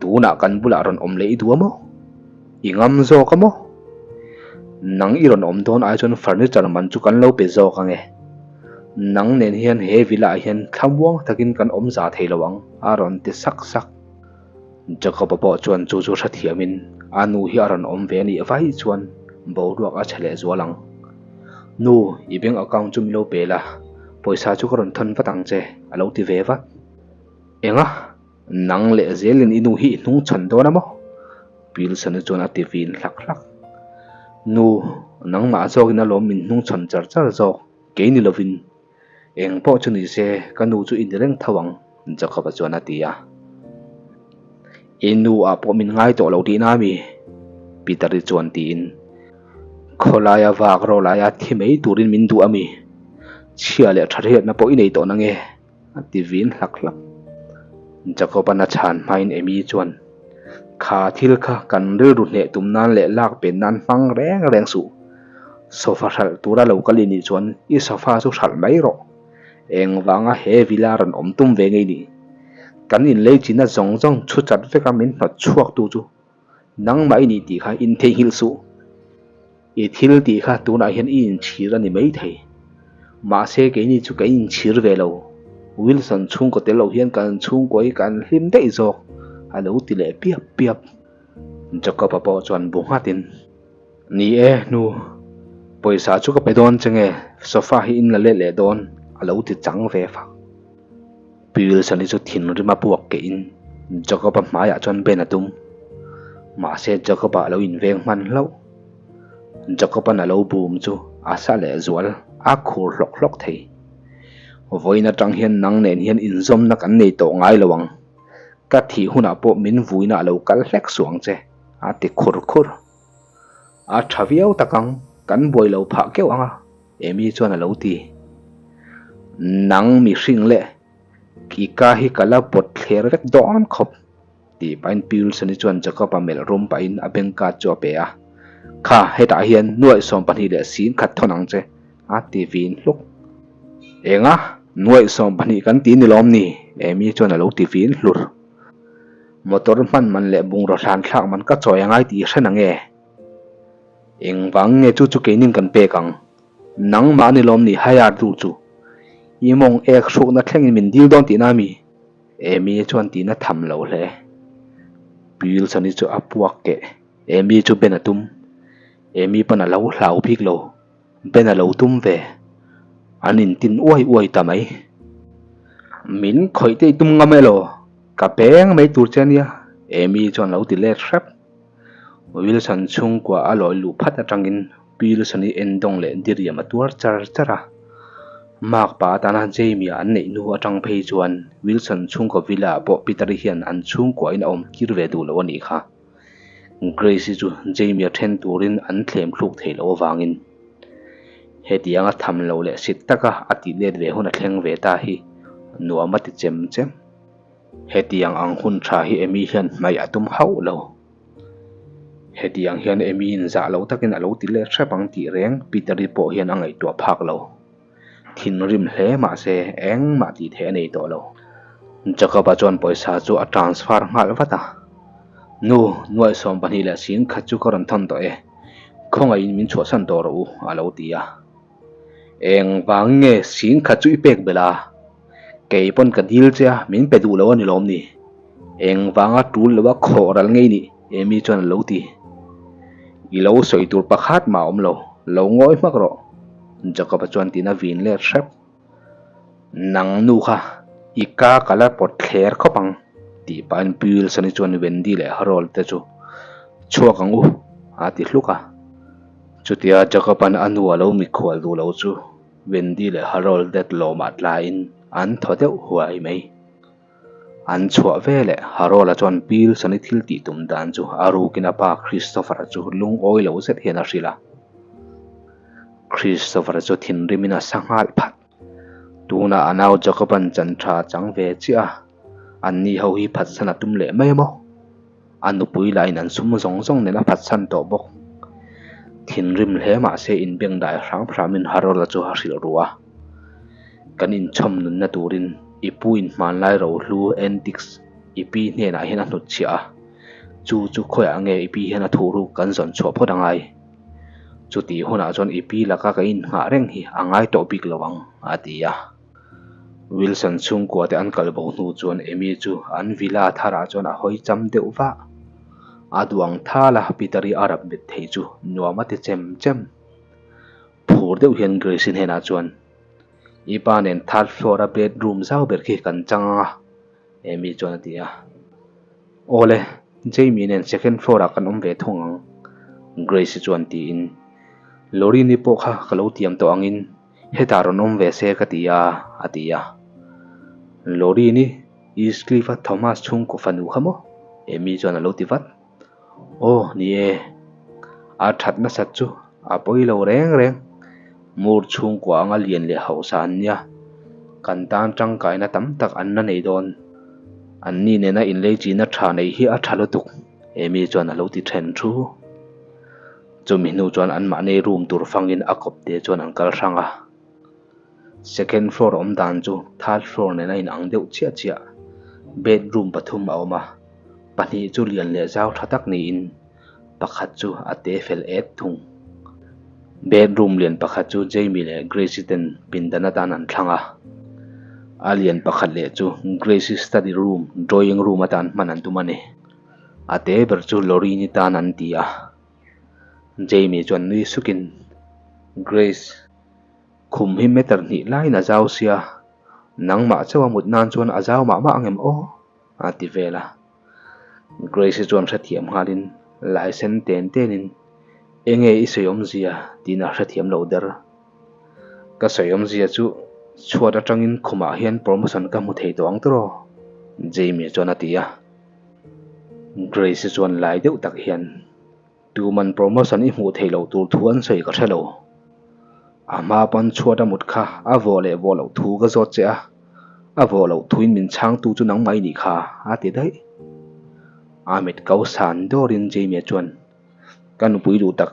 tunah kan bulah rawn awm leh i duh a maw? I ngam zawk a maw? Nang i rawn awm dawn ai chuan furniture man chu kan lo pe zawk ange. Nang nen hian he villa ah hian thlamuang takin kan awm za thei lo ang, a rawn ti sak sak. Jacob-a pawh chuan chu chu hrethiamin a nu hi a rawn awm ve anih vaih chuan boruak a chhe leh zual ang. Nu, i bank account chu mi lo pe la, pawisa chu ka rawn thawn vat ang che, a lo ti ve vat. Enga? Nang leh zelin i nu hi i hnung chhan dawn a maw? Pilsona chuan a ti vin hlak hlak. Nu, nangmah zawkin alawm min hnung chhan char char zawk, kei ni lovin. Eng pawh chu ni se, ka nu chu i ni reng tho ang, Jacob-a chuan a ti a. I nu ah pawh min ngai tawh lo tihna a mi? Peter-i chuan tiin, Khawlaia vak rawlaia thi mai turin min duh a mi? Chhia leh tha hriatna pawh i nei tawh nange? A ti vin hlak hlak. Jacob-a'n a chhan hmain Amy chuan, Kha thil kha kan rilru hneh tum nan leh lak pen nan hmang reng reng suh. Sofa hralh tura lo kal i nih chuan i sofa chu hralh mai rawh. Engvanga he villa rawn awm tum ve ngei ni? Kan inlei china zawng zawng chhu chat veka min hnawt chhuak tu chu nangmah i nih tih kha intheihnghilh suh. I thil tih kha tunah hian i inchhir a ni maithei. Mahse keini chu kan inchhir ve lo. Wilson chhungkaw tel lo hian kan chhungkaw hi kan hlim daih zawk a lo ti leh piap piap. Jacob-a pawh chuan bu nghatin, Ni e, nu, pawisa chu ka pe dawn che nge, sofa hi in la let leh dawn a lo ti chang ve fak. Pi Wilson-i chu thinrim a puak kehin Jacob-a hmaiah chuan ben a tum. Mahse Jacob-a a lo inveng hman hlauh. Jacob-a'n a lo bum chu a sa leh zual a khur hlawk hlawk thei. Vawiin atang hian nang nen hian inzawmna kan nei tawh ngai lo ang. Ka thih hunah pawh min vuina a lo kal hlek suh ang che, a ti khur khur. A tha viau tak ang, kan buai lo phah keuh ang a. Amy chuan a lo ti. Nang mihring leh i ka hi ka la pawt thler vek dawn khawp, tih pahin Pilson-i chuan Jacob-a melh rum pahin a bank card chu a pe a. Kha, hetah hian nuaih 12 leh sin khat thawn ang che, a ti vin hluk. Enga, nuaih 12 kan ti ni lawm ni? Amy chuan a lo ti vin hlur. Motor hman man leh bungraw hlan thlak man ka chawi angai tih i hre na nge? Engvang nge chu chu keinin kan pek ang? Nangmah ni lawm ni hire duh chu. I mawng ek hrukna thlengin min dil dawn tihna mi? Amy chuan tihna tham lo hle. Pilsoni chu a puak keh. Amy chu Ben a tum. Amy pawn a lo hlau bik lo. Ben a lo tum ve. An intin uai uai ta mai. Min khawih te i tum ngam elaw? Ka peng mai tur che ania Amy chuan lo ti let hrep. Wilson chhungkua a lawi luh phat atangin Pilson-i endawng leh diriam a tuar char char a. Mark pa atana Jamie-a an neih hnu atang phei chuan Wilson chhungkaw villa ah pawh Peter-i hian an chhungkuain a awm kir ve duh lo a nih kha. Grace-i chu Jamie-a then turin an thlem thluk thei loh avangin hetianga tham lo leh sit taka a tih let ve hun a thleng ve ta hi nuam a ti chem chem. Hetiang ang hun tha hi Amy hian hnaih a tum hauh lo. Hetiang hian Amy in zah lo takin a lo ti let hrep ang tih reng Peter-i pawh hian a ngaihtuah phak lo. Thinrim hle mah se engmah tih theih a nei tawh lo. Jacob-a chuan pawisa chu a transfer nghal vat a. Nu, nuaih 12 leh sin khat chu ka rawn thawn tawh e. Khawngaihin min chhuahsan tawh rawh u, a lo ti a. Eng vang nge sing khat chu i pek belh a? Kei pawn ka dil che a, min pe duh lo a ni lawm ni? Eng vanga tul lo a khawh ral ngei nih? Amy chuan a lo ti. I lo sawi tur pakhat mah a awm lo, lo ngawi hmak rawh, Jacob-a chuan tiin a vin let hrep. Nang nu kha i ka ka la pawt thler khawp ang, tih pahin Pi Wilson-i chuan Wendy leh Harold te chu chhuak ang u a ti hluk a. Chutia Jacob-a'n a nu a lo mikhual duh lo chu Wendy leh Harold te lawmah tlaiin an thaw deuh huai mai. An chhuah veleh Harold-a chuan Pi Wilson-i thil tih tum dan chu a rukin a pa Christopher-a chu lungawi lo zet hian a hrilh a. Christopher chu thinrimin a sa nghal phat. Tunah a nau Jacob-a'n chan tha chang ve chiah a, anni ho hi phatsan a tum leh mai maw? A nupui lahin an sum zawng zawng nen a phatsan tawh bawk. Thinrim hle mah se inbeng dai hram hramin Harold-a chu a hrilh ru a. Kan inchhawm nunna turin i pu inhmanlai rohlu antiques i pi hnenah hian a hnutchhiah a, chu chu khawiah nge i pi hian a thuhruk kan zawn chhuah phawt angai? Chutih hunah chuan i pi laka ka inhnghah reng hi a ngai tawh bik lo ang, a ti a. Wilson chhungkua te an kal bo hnu chuan Amy chu an villa tharah chuan a hawi cham deuh vah. A duang thal a Peter-i a rap bet thei chu nuam a ti chem chem. Phur deuh hian Grace-i hnenah chuan, I pa nen third floor-a bedroom zau ber khi kan chang ang a, Amy chuan a ti a. Awle, Jamie nen second floor ah kan awm ve thung ang, Grace-i chuan tiin. Loreen-i pawh kha ka lo tiam tawh angin hetah rawn awm ve se ka ti a, a ti a. Loreen-i Eastcliff-a Thomas chhungkaw fanu kha maw? Amy chuan a lo ti vat. Aw, ni e. A that nasat chu a pawi lo reng reng. Mur chhungkua anga lian leh hausa an nia. Kan tan tangkaina tam tak an la nei dawn. Anni nena inlei china tha neih hi a tha lutuk, Amy chuan a lo ti then thu. Chumi hnu chuan anmahni room tur fangin a kawp te chuan an kal hrang a. Second floor awm dan chu third floor nen a inang deuh chiah chiah. Bedroom pathum a awm a, pahnih chu lian leh zau tha tak niin pakhat chu a te fel et thung. Bedroom lian pakhat chu Jamie leh Grace-i ten pindan atan an thlang a, a lian pakhat leh chu Grace-i study room, drawing room atan hman an tum a ni. A te ber chu Loreen-i tan an ti a. Jamie chuan nui sukin, Grace. Khum hi meter hnih laiin a zau sia, nangmah chauh a mut nan chuan a zau mah mah ang em aw? a ti vel a. Grace-i chuan hrethiam nghalin lai sen ten tenin, Enge i sawi awmzia? tiin a hrethiam lo der. Ka sawi awmzia chu chhuat atangin khumah hian promotion ka hmu thei tawh ang tiraw? Jamie chuan a ti a. Grace-i chuan lai deuh tak hian, Tuman promotion i hmuh theih loh tur thu an sawi ka hre lo. A hma pawn chhuat a mut kha a vawh leh vawh loh thu ka zawt che a, a vawh loh thuin min chhangtu chu nangmah i nih kha a ti daih. A mit ko san dawrin Jamie chuan, Ka nupui duh tak,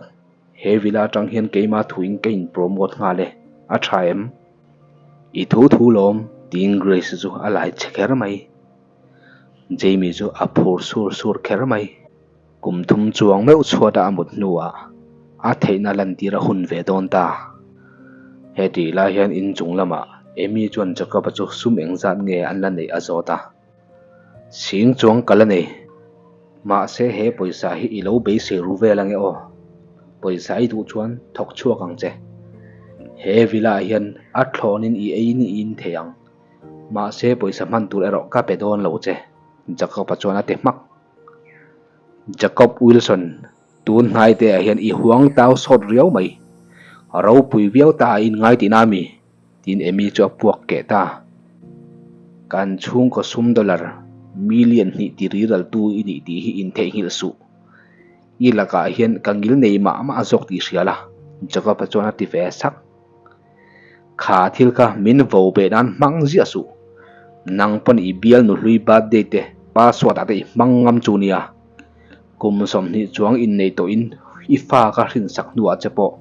he villa atang hian keima thuin ka in promote nghal e, a tha em? I thu thu lawm, tiin Grace chu a lai che kher mai. Jamie chu a phur sur sur kher mai. Kum thum chuang meuh chhuat a a mut hnuah a theihna lantir a hun ve dawn ta. Heti lai hian in chung lamah Amy chuan Jacob-a chu sum engzat nge an la neih a zawt a. Sing chuang ka la nei. Mahse he pawisa hi i lo beisei ru vel ange aw. Pawisa i duh chuan thawk chhuak ang che. He villa ah hian a thlawnin i ei ni in thei ang. Mahse pawisa hman tur erawh ka pe dawn lo che, Jacob-a chuan a ti hmak. Jacob Wilson, Tun hnai te ah hian i huang tau sawt riau mai. Ropui viau ta a inngai tihna a mi? Tiin Amy chu a puak keh ta. Kan chhungkaw sum dollar million hnih ti riraltu i nih tih hi intheihnghilh suh. I lakah hian ka ngil nei mah mah zawk tih hria la, Jacob-a chuan a ti ve sak. Kha thil kha min vo beh nan hmang ziah suh. Nang pawn i bial nuhlui birthday te password ah te i hmang ngam chu nia. Kum 20 chuang innei tawhin i fa ka hrinsak hnuah che pawh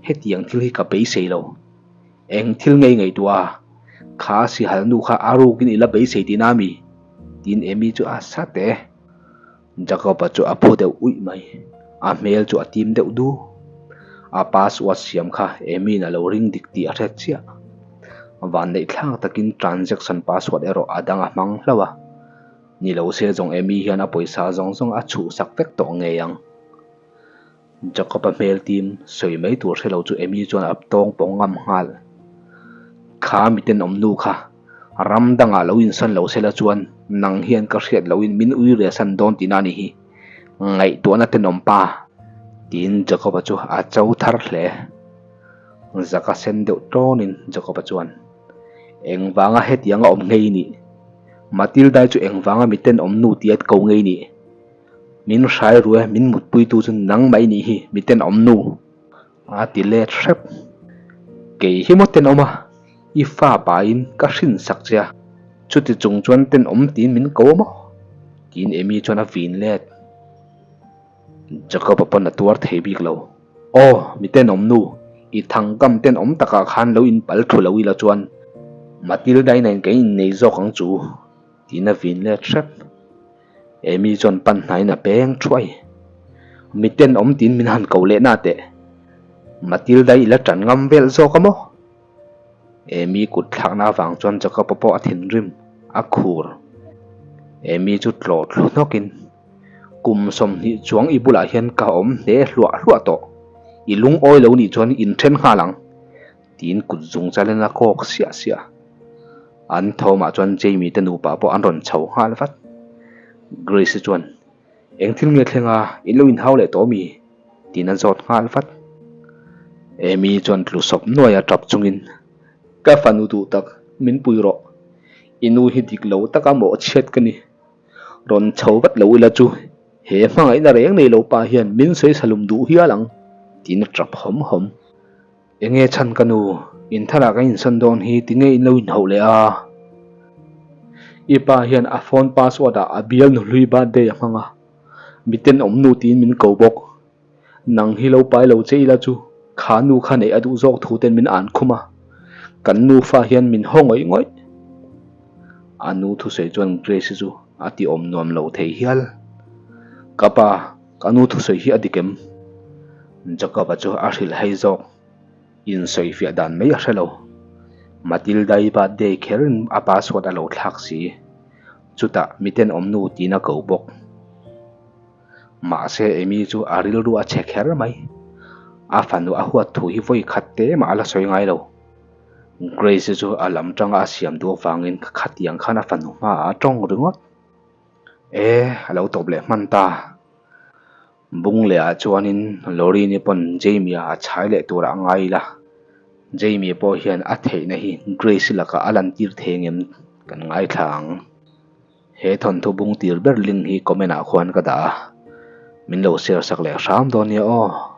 hetiang thil hi ka beisei lo. Eng thil ngei ngaihtuah a, kha sihal nu kha a rukin i la beisei tihna a mi? Tiin Amy chu a sa teh. Jacob-a chu a phu deuh uih mai. A hmel chu a tim deuh du. A password siam kha Amy-in a lo ring dik tih a hre chiah. Vanneih thlak takin transaction password erawh a dang a hmang hlauh a. Ni lo se zawng Amy hian a pawisa zawng zawng a chhuhsak vek tawh ngei ang. Jacob-a hmel tim sawi mai tur hre lo chu Amy chuan a tawng pawng ngam nghal. Kha miten awm nu kha ram dangah lo insawn lo sela chuan nang hian ka hriat loin min ui reh san dawn tihna a ni hi. Ngaihtuahna tenawm pa tiin Jacob-a chu a cho thar hle. Zaka sen deuh tawnin Jacob-a chuan, Engvanga hetianga awm ngei i nih? Matilda-i chu engvanga miten awm nu tia ko ngei i nih? Min hrai ru e, min mutpuitu chu nang mai nih hi, mi tenawm nu. A ti let hrep. Kei hi maw tenawm a, i fa pain ka hrin sak che a, chuti chung chuan tenawm tiin min ko a maw? Tiin Amy chuan a vin let. Jacob-a pawn a tuar thei bik lo. Aw, mi tenawm nu, i thangkam tenawm takah khan lo inpal thu lo ila chuan Matilda-i nen kan innei zawk ang chu, tiin a vin let hrep. Amy chuan pan hnaiin a peng thuai. Mi tenawm tiin min han ko leh na teh. Matilda i la tan ngam vel zawk a maw? Amy kut thlakna avang chuan Jacob-a pawh a thinrim, a khur. Amy chu tlawh thlu hnawkin, Kum 20 chuang i bulah hian ka awm hle hluah hluah tawh. I lungawi lo nih chuan inthen nghal ang. Tiin kut zung chalin a kawk siah siah. An thawmah chuan Jamie te nupa pawh an rawn chho nghal vat. Grace-i chuan, Eng thil nge thleng a, in lo inhau leh tawh mi? tiin a zawt nghal vat. Amy chuan tlu sawp nuai a tap chungin, Ka fanu duh tak, min pui rawh. I nu hi dik lo taka mawhchhiat ka ni. Rawn chho vat lo ila chu he hmangaihna reng nei lo pa hian min sawi salum duh hial ang, tiin a tap hawm hawm. Enge chhan ka nu, in tharah kan insawn dawn hi tinge in lo inhauh leh a? I pa hian a phone password ah a bial nuhlui birthday a hmang a, mi tenawm nu tiin min ko bawk. Nang hi lo pai lo che ila chu kha nu kha neih a duh zawk thu ten min an khum a, kan nufa hian min haw ngawih ngawih. A nu thusawi chuan Grace-i chu a ti awm nuam lo thei hial. Ka pa, ka nu thusawi hi a dik em? Jacob-a chu a hrilh hei zawk. Insawifiah dan mai a hre lo. Matilda-i birthday kherin a password a lo thlak si. Chutah miten awm nu tiin a ko bawk. Mahse Amy chu a rilru a chhe kher mai. A fanu a huat thu hi vawi khat te mah a la sawi ngai lo. Grace-i chu a lam tanga a siam duh avangin khatiang khan a fanu hmaah a tawng ringawt. E, a lo tawp leh hman ta. Bung lehah chuanin Loreen-i pawn Jamie-a a chhai leh turah a ngai ila. Jamie pawh hian a theihna hi Grace-i lakah a lantir thei ngem kan ngaithla ang. He thawnthu bung tir ber link hi comment ah khuan ka dah a, min lo share sak leh hram dawn nia aw.